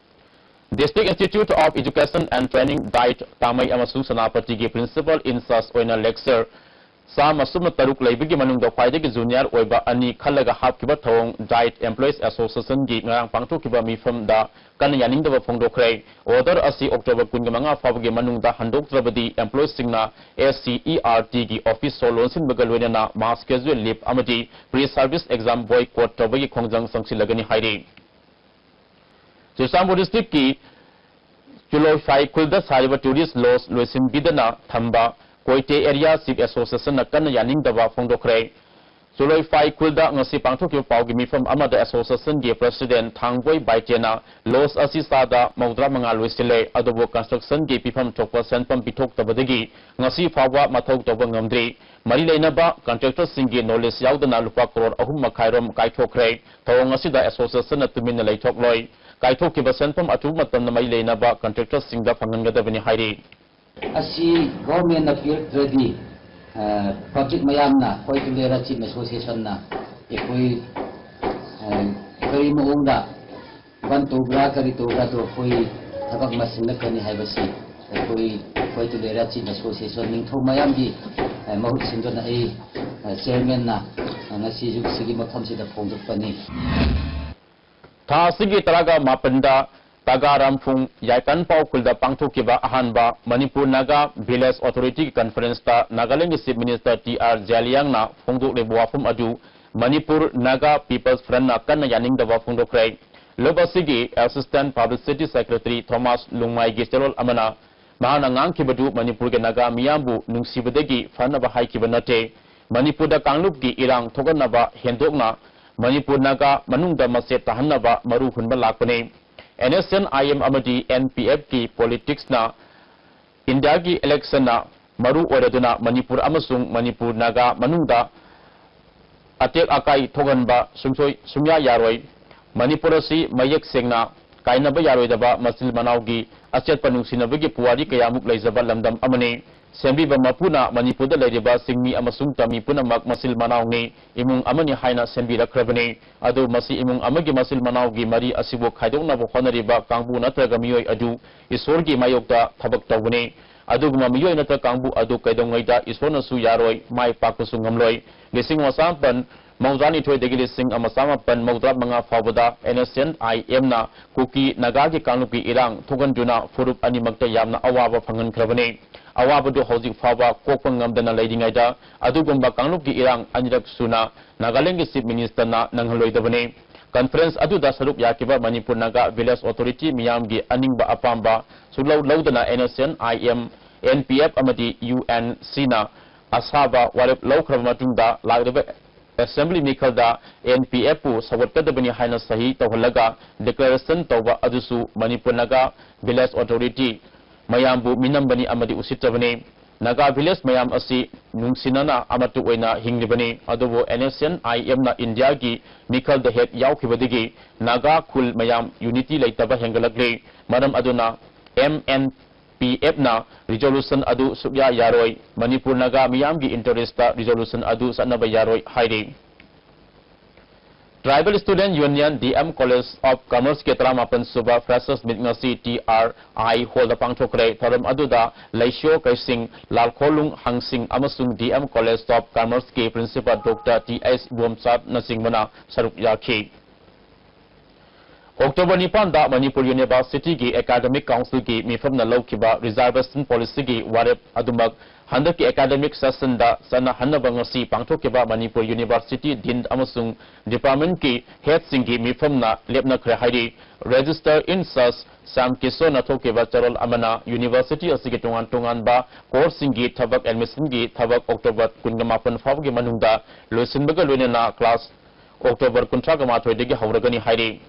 District Institute of Education and Training, DIET, ꯇꯥꯃꯩ ꯑꯃꯁꯨꯡ ꯁꯦꯅꯥꯄꯇꯤꯒꯤ principal in charge ꯑꯣꯏꯅ lecture ꯆꯥꯝꯃ ꯁꯨꯞꯅ ꯇꯔꯨꯛ ꯂꯩꯕꯒꯤ ꯃꯅꯨꯡꯗ ꯈ꯭ꯋꯥꯏꯗꯒꯤ junior ꯑꯣꯏꯕ ꯑꯅꯤ ꯈꯜꯂꯒ ꯍꯥꯞꯈꯤꯕ ꯊꯧꯑꯣꯡ DIET Employees Associationꯒꯤ ꯉꯔꯥꯡ ꯄꯥꯡꯊꯣꯛꯈꯤꯕ ꯃꯤꯐꯝꯗ ꯀꯟꯅ ꯌꯥꯅꯤꯡꯗꯕ ꯐꯣꯡꯗꯣꯛꯈ꯭ꯔꯦ꯫ Order ꯑꯁꯤ October ꯀꯨꯟꯃꯉꯥ ꯐꯥꯎꯕꯒꯤ ꯃꯅꯨꯡꯗ ꯍꯟꯗꯣꯛꯇ꯭ꯔꯕꯗꯤ employeeꯁꯤꯡꯅ S C E R Tꯒꯤ office ꯁꯣ ꯂꯣꯟꯁꯤꯟꯕꯒ ꯂꯣꯏꯅꯅ mass casual leave ꯑꯃꯗꯤ pre-service exam boycott ꯇꯧꯕꯒꯤ ꯈꯣꯡꯖꯪ ꯆꯪꯁꯤꯜꯂꯒꯅꯤ ꯍꯥꯏꯔꯤ꯫ ꯆꯨꯔꯆꯥꯟꯄꯨꯔ districtꯀꯤ ꯆꯨꯂꯣꯏꯐꯥꯏ ꯈꯨꯜꯗ ꯁꯥꯔꯤꯕ tourist lodge ꯂꯣꯏꯁꯤꯟꯕꯤꯗꯅ ꯊꯝꯕ ꯀꯣꯏꯇꯦ area chief associationꯅ ꯀꯟꯅ ꯌꯥꯅꯤꯡꯗꯕ ꯐꯣꯡꯗꯣꯛꯈ꯭ꯔꯦ꯫ ꯆꯨꯂꯣꯏꯐꯥꯏ ꯈꯨꯜꯗ ꯉꯁꯤ ꯄꯥꯡꯊꯣꯛꯈꯤꯕ ꯄꯥꯎꯒꯤ ꯃꯤꯐꯝ ꯑꯃꯗ association ꯒꯤ president ꯊꯥꯡꯕꯣꯏ ꯕꯥꯏꯇꯦꯅ loss ꯑꯁꯤ ꯆꯥꯗ ꯃꯧꯗ꯭ꯔꯥ ꯃꯉꯥ ꯂꯣꯏꯁꯤꯜꯂꯦ, ꯑꯗꯨꯕꯨ construction ꯒꯤ ꯄꯤꯐꯝ ꯊꯣꯛꯄ ꯁꯦꯟꯐꯝ ꯄꯤꯊꯣꯛꯇꯕꯗꯒꯤ ꯉꯁꯤ ꯐꯥꯎꯕ ꯃꯊꯧ ꯇꯧꯕ ꯉꯝꯗ꯭ꯔꯤ꯫ ꯃꯔꯤ ꯂꯩꯅꯕ contractor ꯁꯤꯡꯒꯤ knowledge ꯌꯥꯎꯗꯅ ꯂꯨꯄꯥ ꯀ꯭ꯔꯣꯔ ꯑꯍꯨꯝ ꯃꯈꯥꯏ ꯔꯣꯝ ꯀꯥꯏꯊꯣꯛꯈ꯭ꯔꯦ꯫ ꯊꯧꯑꯣꯡ ꯑꯁꯤꯗ association ꯅ ꯇꯨꯃꯤꯟꯅ ꯂꯩꯊꯣꯛꯂꯣꯏ꯫ ꯀꯥꯏꯊꯣꯛꯈꯤꯕ ꯁꯦꯟꯐꯝ ꯑꯊꯨꯕ ꯃꯇꯝꯗ ꯃꯔꯤ ꯂꯩꯅꯕ contractor ꯁꯤꯡꯗ ꯐꯪꯍꯟꯒꯗꯕꯅꯤ ꯍꯥꯏꯔꯤ꯫ ꯑꯁꯤ government ꯅ ꯄꯤꯔꯛꯇ꯭ꯔꯗꯤ, ꯑ, public ꯃꯌꯥꯝꯅ ꯈ꯭ꯋꯥꯏꯇꯨꯂꯦꯔꯥ ꯆꯤꯞ association ꯅ ꯑꯩꯈꯣꯏ, ꯑ, ꯀꯔꯤ ꯃꯑꯣꯡꯗ ꯕꯟ ꯇꯧꯕ꯭ꯔꯥ, ꯀꯔꯤ ꯇꯧꯕ꯭ꯔꯥ, ꯑꯗꯨ ꯑꯩꯈꯣꯏ ꯊꯕꯛ ꯃꯁꯤꯜꯂꯛꯀꯅꯤ ꯍꯥꯏꯕꯁꯤ ꯑꯩꯈꯣꯏ ꯈ꯭ꯋꯥꯏꯇꯨꯂꯦꯔꯥ ꯆꯤꯞ association ꯅꯤꯡꯊꯧ ꯃꯌꯥꯝꯒꯤ, ꯑ, ꯃꯍꯨꯠ ꯁꯤꯟꯗꯨꯅ ꯑꯩ, ꯑ, chairman ꯅ, ꯑ, ꯉꯁꯤꯁꯨ ꯁꯤꯒꯤ ꯃꯐꯝꯁꯤꯗ ꯐꯣꯡꯗꯣꯛꯄꯅꯤ꯫ ꯊꯥ ꯑꯁꯤꯒꯤ ꯇꯔꯥꯒ ꯃꯥꯄꯟꯗ ꯇꯥꯒꯥ ꯔꯥꯝꯐꯨꯡ ꯌꯥꯏꯀꯥꯟꯄꯥꯎ ꯈꯨꯜꯗ ꯄꯥꯡꯊꯣꯛꯈꯤꯕ ꯑꯍꯥꯟꯕ ꯃꯅꯤꯄꯨꯔ ꯅꯥꯒꯥ Village Authority ꯒꯤ conference ꯇ ꯅꯥꯒꯥꯂꯦꯟꯒꯤ Chief Minister ꯇꯤ ꯑꯥꯔ ꯖꯥꯂꯤꯌꯥꯡꯅ ꯐꯣꯡꯗꯣꯛꯂꯤꯕ ꯋꯥꯐꯝ ꯑꯗꯨ ꯃꯅꯤꯄꯨꯔ ꯅꯥꯒꯥ People's Front ꯅ ꯀꯟꯅ ꯌꯥꯅꯤꯡꯗꯕ ꯐꯣꯡꯗꯣꯛꯈ꯭ꯔꯦ꯫ ꯂꯨꯞ ꯑꯁꯤꯒꯤ Assistant Publicity Secretary ꯊꯣꯃꯥꯁ ꯂꯨꯡꯃꯥꯏꯒꯤ ꯆꯦꯔꯣꯜ ꯑꯃꯅ ꯃꯍꯥꯛꯅ ꯉꯥꯡꯈꯤꯕꯗꯨ ꯃꯅꯤꯄꯨꯔꯒꯤ ꯅꯥꯒꯥ ꯃꯤꯌꯥꯝꯕꯨ ꯅꯨꯡꯁꯤꯕꯗꯒꯤ ꯐꯅꯕ ꯍꯥꯏꯈꯤꯕ ꯅꯠꯇꯦ꯫ ꯃꯅꯤꯄꯨꯔꯗ ꯀꯥꯡꯂꯨꯞꯀꯤ ꯏꯔꯥꯡ ꯊꯣꯛꯍꯟꯅꯕ ꯍꯦꯟꯗꯣꯛꯅ ꯃꯅꯤꯄꯨꯔ ꯅꯥꯒꯥ ꯃꯅꯨꯡꯗ ꯃꯆꯦꯠ ꯇꯥꯍꯟꯅꯕ ꯃꯔꯨ ꯍꯨꯟꯕ ꯂꯥꯛꯄꯅꯤ꯫ N S N I M ꯑꯃꯗꯤ ꯑꯦꯟ ꯄꯤ ꯑꯦꯐ ꯀꯤ politics ꯅ ꯏꯟꯗꯤꯌꯥꯒꯤ election ꯅ ꯃꯔꯨ ꯑꯣꯏꯔꯗꯨꯅ ꯃꯅꯤꯄꯨꯔ ꯑꯃꯁꯨꯡ ꯃꯅꯤꯄꯨꯔ ꯅꯥꯒꯥ ꯃꯅꯨꯡꯗ ꯑꯇꯦꯛ ꯑꯀꯥꯏ ꯊꯣꯛꯍꯟꯕ ꯁꯨꯡꯁꯣꯏ ꯁꯨꯡꯌꯥ ꯌꯥꯔꯣꯏ꯫ ꯃꯅꯤꯄꯨꯔ ꯑꯁꯤ ꯃꯌꯦꯛ ꯁꯦꯡꯅ ꯀꯥꯏꯅꯕ ꯌꯥꯔꯣꯏꯗꯕ ꯃꯆꯤꯜ ꯃꯅꯥꯎꯒꯤ ꯑꯆꯦꯠꯄ ꯅꯨꯡꯁꯤꯅꯕꯒꯤ ꯄꯨꯋꯥꯔꯤ ꯀꯌꯥꯃꯨꯛ ꯂꯩꯖꯕ ꯂꯝꯗꯝ ꯑꯃꯅꯤ꯫ ꯁꯦꯝꯕꯤꯕ ꯃꯄꯨꯅ ꯃꯅꯤꯄꯨꯔꯗ ꯂꯩꯔꯤꯕ ꯆꯤꯡꯃꯤ ꯑꯃꯁꯨꯡ ꯇꯝꯃꯤ ꯄꯨꯝꯅꯃꯛ ꯃꯆꯤꯜ ꯃꯅꯥꯎꯅꯤ, ꯏꯃꯨꯡ ꯑꯃꯅꯤ ꯍꯥꯏꯅ ꯁꯦꯝꯕꯤꯔꯛꯈ꯭ꯔꯕꯅꯤ꯫ ꯑꯗꯨ ꯃꯁꯤ ꯏꯃꯨꯡ ꯑꯃꯒꯤ ꯃꯆꯤꯜ ꯃꯅꯥꯎꯒꯤ ꯃꯔꯤ ꯑꯁꯤꯕꯨ ꯈꯥꯏꯗꯣꯛꯅꯕ ꯍꯣꯠꯅꯔꯤꯕ ꯀꯥꯡꯕꯨ ꯅꯠꯇ꯭ꯔꯒ ꯃꯤꯑꯣꯏ ꯑꯗꯨ ꯏꯁꯣꯔꯒꯤ ꯃꯥꯌꯣꯛꯇ ꯊꯕꯛ ꯇꯧꯕꯅꯤ꯫ ꯑꯗꯨꯒꯨꯝꯕ ꯃꯤꯑꯣꯏ ꯅꯠꯇ꯭ꯔ ꯀꯥꯡꯕꯨ ꯑꯗꯨ ꯀꯩꯗꯧꯉꯩꯗ ꯏꯁꯣꯔꯅꯁꯨ ꯌꯥꯔꯣꯏ, ꯃꯥꯏ ꯄꯥꯛꯄꯁꯨ ꯉꯝꯂꯣꯏ꯫ ꯂꯤꯁꯤꯡ ꯑꯃ ꯆꯥꯃꯥꯄꯟ ꯃꯧꯗ꯭ꯔꯥꯅꯤꯊꯣꯏꯗꯒꯤ ꯂꯤꯁꯤꯡ ꯑꯃ ꯆꯥꯃꯥꯄꯟ ꯃꯧꯗ꯭ꯔꯥ ꯃꯉꯥ ꯐꯥꯎꯕꯗ ꯑꯦꯟ ꯑꯦꯁ ꯑꯦꯟ ꯑꯥꯏ ꯑꯦꯝꯅ ꯀꯨꯀꯤ ꯅꯥꯒꯥꯒꯤ ꯀꯥꯡꯂꯨꯞꯀꯤ ꯏꯔꯥꯡ ꯊꯣꯛꯍꯟꯗꯨꯅ ꯐꯨꯔꯨꯞ ꯑꯅꯤꯃꯛꯇ ꯌꯥꯝꯅ ꯑꯋꯥꯕ ꯐꯪꯍꯟꯈ꯭ꯔꯕꯅꯤ꯫ ꯑꯋꯥꯕꯗꯨ ꯍꯧꯖꯤꯛ ꯐꯥꯎꯕ ꯀꯣꯛꯄ ꯉꯝꯗꯅ ꯂꯩꯔꯤꯉꯩꯗ ꯑꯗꯨꯒꯨꯝꯕ ꯀꯥꯡꯂꯨꯞꯀꯤ ꯏꯔꯥꯡ ꯑꯅꯤꯔꯛ ꯁꯨꯅ ꯅꯥꯒꯥꯂꯦꯟꯒꯤ Chief Minister ꯅ ꯅꯪꯍꯜꯂꯣꯏꯗꯕꯅꯤ꯫ Conference ꯑꯗꯨꯗ ꯁꯔꯨꯛ ꯌꯥꯈꯤꯕ ꯃꯅꯤꯄꯨꯔ ꯅꯥꯒꯥ Village Authority ꯃꯤꯌꯥꯝꯒꯤ ꯑꯅꯤꯡꯕ ꯑꯄꯥꯝꯕ ꯁꯨꯛꯂꯧ ꯂꯧꯗꯅ N S N I M, N P F ꯑꯃꯗꯤ ꯌꯨ ꯑꯦꯟ ꯁꯤꯅ ꯑꯁꯥꯕ ꯋꯥꯔꯦꯞ ꯂꯧꯈ꯭ꯔꯕ ꯃꯇꯨꯡꯗ ꯂꯥꯛꯂꯤꯕ Assembly ꯃꯤꯈꯜꯗ N P F ꯄꯨ ꯁꯧꯒꯠꯀꯗꯕꯅꯤ ꯍꯥꯏꯅ ꯁꯍꯤ ꯇꯧꯍꯜꯂꯒ declaration ꯇꯧꯕ ꯑꯗꯨꯁꯨ ꯃꯅꯤꯄꯨꯔ ꯅꯥꯒꯥ village authority ꯃꯌꯥꯝꯕꯨ ꯃꯤꯅꯝꯕꯅꯤ ꯑꯃꯗꯤ ꯎꯁꯤꯠꯇꯕꯅꯤ꯫ ꯅꯥꯒꯥ village ꯃꯌꯥꯝ ꯑꯁꯤ ꯅꯨꯡꯁꯤꯅꯅ ꯑꯃꯠꯇ ꯑꯣꯏꯅ ꯍꯤꯡꯂꯤꯕꯅꯤ꯫ ꯑꯗꯨꯕꯨ N S C N I M ꯅ ꯏꯟꯗꯤꯌꯥꯒꯤ ꯃꯤꯈꯜꯗ ꯍꯦꯛ ꯌꯥꯎꯈꯤꯕꯗꯒꯤ ꯅꯥꯒꯥ ꯈꯨꯜ ꯃꯌꯥꯝ unity ꯂꯩꯇꯕ ꯍꯦꯟꯒꯠꯂꯛꯂꯤ꯫ ꯃꯔꯝ ꯑꯗꯨꯅ M N P F ꯅ resolution ꯑꯗꯨ ꯁꯨꯛꯌꯥ ꯌꯥꯔꯣꯏ꯫ ꯃꯅꯤꯄꯨꯔ ꯅꯥꯒꯥ ꯃꯤꯌꯥꯝꯒꯤ interest ꯇ resolution ꯑꯗꯨ ꯆꯠꯅꯕ ꯌꯥꯔꯣꯏ ꯍꯥꯏꯔꯤ꯫ Tribal Student Union D M College of Commerce ꯀꯤ ꯇꯔꯥꯃꯥꯄꯟ ꯁꯨꯕ Freshers Meet ꯉꯁꯤ T R I Hall ꯗ ꯄꯥꯡꯊꯣꯛꯈ꯭ꯔꯦ꯫ ꯊꯧꯔꯝ ꯑꯗꯨꯗ ꯂꯩꯁꯤꯌꯣ ꯀꯩꯁꯤꯡ, ꯂꯥꯜꯈꯣꯂꯨꯡ ꯍꯪꯁꯤꯡ ꯑꯃꯁꯨꯡ D M College of Commerce ꯀꯤ Principal Doctor T H ꯏꯕꯣꯝꯆꯥꯅꯆꯤꯡꯕꯅ ꯁꯔꯨꯛ ꯌꯥꯈꯤ꯫ October ꯅꯤꯄꯥꯟꯗ ꯃꯅꯤꯄꯨꯔ University ꯒꯤ Academic Council ꯒꯤ ꯃꯤꯐꯝꯅ ꯂꯧꯈꯤꯕ Reservation Policy ꯒꯤ ꯋꯥꯔꯦꯞ ꯑꯗꯨꯃꯛ ꯍꯟꯗꯛꯀꯤ academic session ꯗ ꯆꯠꯅꯍꯟꯅꯕ ꯉꯁꯤ ꯄꯥꯡꯊꯣꯛꯈꯤꯕ ꯃꯅꯤꯄꯨꯔ University Dean ꯑꯃꯁꯨꯡ department ꯀꯤ head ꯁꯤꯡꯒꯤ ꯃꯤꯐꯝꯅ ꯂꯦꯞꯅꯈ꯭ꯔꯦ ꯍꯥꯏꯔꯤ꯫ Registrar in charge ꯁ꯭ꯌꯥꯝ ꯀꯤꯁꯣꯔꯅ ꯊꯣꯛꯈꯤꯕ ꯆꯦꯔꯣꯜ ꯑꯃꯅ university ꯑꯁꯤꯒꯤ ꯇꯣꯉꯥꯟ ꯇꯣꯉꯥꯟꯕ course ꯁꯤꯡꯒꯤ ꯊꯕꯛ admission ꯒꯤ ꯊꯕꯛ October ꯀꯨꯟꯃꯥꯄꯟ ꯐꯥꯎꯕꯒꯤ ꯃꯅꯨꯡꯗ ꯂꯣꯏꯁꯤꯟꯕꯒ ꯂꯣꯏꯅꯅ class October ꯀꯨꯟꯊ꯭ꯔꯥ ꯃꯥꯊꯣꯏꯗꯒꯤ ꯍꯧꯔꯒꯅꯤ ꯍꯥꯏꯔꯤ꯫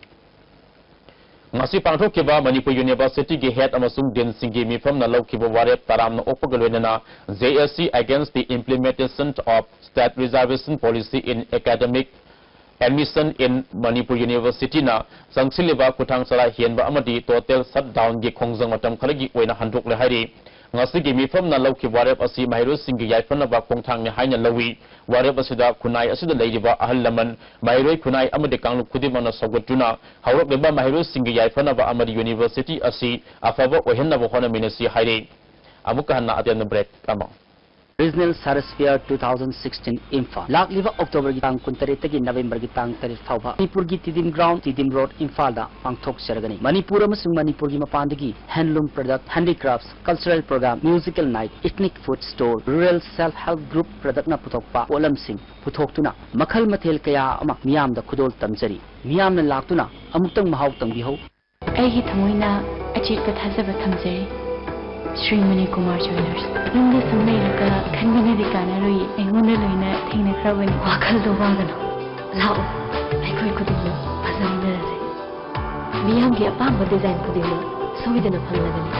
ꯉꯁꯤ ꯄꯥꯡꯊꯣꯛꯈꯤꯕ ꯃꯅꯤꯄꯨꯔ University ꯒꯤ head ꯑꯃꯁꯨꯡ dean ꯁꯤꯡꯒꯤ ꯃꯤꯐꯝꯅ ꯂꯧꯈꯤꯕ ꯋꯥꯔꯦꯞ ꯇꯔꯥꯝꯅ ꯑꯣꯛꯄꯒ ꯂꯣꯏꯅꯅ J S C against the implementation of state reservation policy in academic admission in Manipur University ꯅ ꯆꯪꯁꯤꯜꯂꯤꯕ ꯈꯨꯠꯊꯥꯡ ꯆꯔꯥ ꯍꯦꯟꯕ ꯑꯃꯗꯤ total shutdown ꯒꯤ ꯈꯣꯡꯖꯪ ꯃꯇꯝ ꯈꯔꯒꯤ ꯑꯣꯏꯅ ꯍꯟꯗꯣꯛꯂꯦ ꯍꯥꯏꯔꯤ꯫ ꯉꯁꯤꯒꯤ ꯃꯤꯐꯝꯅ ꯂꯧꯈꯤꯕ ꯋꯥꯔꯦꯞ ꯑꯁꯤ ꯃꯍꯩꯔꯣꯏꯁꯤꯡꯒꯤ ꯌꯥꯏꯐꯅꯕ ꯈꯣꯡꯊꯥꯡꯅꯤ ꯍꯥꯏꯅ ꯂꯧꯏ꯫ ꯋꯥꯔꯦꯞ ꯑꯁꯤꯗ ꯈꯨꯟꯅꯥꯏ ꯑꯁꯤꯗ ꯂꯩꯔꯤꯕ ꯑꯍꯜ ꯂꯃꯟ, ꯃꯍꯩꯔꯣꯏ ꯈꯨꯟꯅꯥꯏ ꯑꯃꯗꯤ ꯀꯥꯡꯂꯨꯞ ꯈꯨꯗꯤꯡꯃꯛꯅ ꯁꯧꯒꯠꯇꯨꯅ ꯍꯧꯔꯛꯂꯤꯕ ꯃꯍꯩꯔꯣꯏꯁꯤꯡꯒꯤ ꯌꯥꯏꯐꯅꯕ ꯑꯃꯗꯤ university ꯑꯁꯤ ꯑꯐꯕ ꯑꯣꯏꯍꯟꯅꯕ ꯍꯣꯠꯅꯃꯤꯟꯅꯁꯤ ꯍꯥꯏꯔꯤ꯫ ꯑꯃꯨꯛꯀ ꯍꯟꯅ ꯑꯇꯦꯟꯕ break ꯑꯃ꯫ Regional Science Fair two thousand sixteen Imphal. ꯂꯥꯛꯂꯤꯕ October ꯒꯤ ꯇꯥꯡ ꯀꯨꯟꯇꯔꯦꯠꯇꯒꯤ November ꯒꯤ ꯇꯥꯡ ꯇꯔꯦꯠ ꯐꯥꯎꯕ ꯃꯅꯤꯄꯨꯔꯒꯤ ꯇꯤꯗꯤꯝ ground, ꯇꯤꯗꯤꯝ road, ꯏꯝꯐꯥꯜꯗ ꯄꯥꯡꯊꯣꯛꯆꯔꯒꯅꯤ꯫ ꯃꯅꯤꯄꯨꯔ ꯑꯃꯁꯨꯡ ꯃꯅꯤꯄꯨꯔꯒꯤ ꯃꯄꯥꯟꯗꯒꯤ handloom product, handicrafts, cultural program, musical night, ethnic food stall, rural self help group product ꯅ ꯄꯨꯊꯣꯛꯄ ꯄꯣꯠꯂꯝꯁꯤꯡ ꯄꯨꯊꯣꯛꯇꯨꯅ ꯃꯈꯜ ꯃꯊꯦꯜ ꯀꯌꯥ ꯑꯃ ꯃꯤꯌꯥꯝꯗ ꯈꯨꯗꯣꯜ ꯇꯝꯖꯔꯤ꯫ ꯃꯤꯌꯥꯝꯅ ꯂꯥꯛꯇꯨꯅ ꯑꯃꯨꯛꯇꯪ ꯃꯍꯥꯎ ꯇꯪꯕꯤꯍꯧ꯫ ꯑꯩꯒꯤ ꯊꯃꯣꯏꯅ ꯑꯆꯦꯠꯄ ꯊꯥꯖꯕ ꯊꯝꯖꯔꯤ꯫ ꯁ꯭ꯔꯤꯃꯅꯤ ꯀꯨꯃꯥꯔ ꯖ꯭ꯋꯦꯂꯔꯁ꯫ ꯌꯨꯝꯗ ꯁꯨꯝ ꯂꯩꯔꯒ ꯈꯟꯕꯅꯗꯤ ꯀꯥꯟꯅꯔꯣꯏ, ꯑꯩꯉꯣꯟꯗ ꯂꯣꯏꯅ ꯊꯦꯡꯅꯈ꯭ꯔꯕꯅꯤ꯫ ꯋꯥꯈꯜꯗꯣ ꯋꯥꯒꯅꯨ, ꯂꯥꯛꯑꯣ, ꯑꯩꯈꯣꯏ ꯈꯨꯗꯤꯡꯃꯛ ꯐꯖꯃꯤꯟꯅꯔꯁꯦ꯫ ꯃꯤꯌꯥꯝꯒꯤ ꯑꯄꯥꯝꯕ ꯗꯤꯖꯥꯏꯟ ꯈꯨꯗꯤꯡꯃꯛ ꯁꯣꯏꯗꯅ ꯐꯪꯂꯒꯅꯤ꯫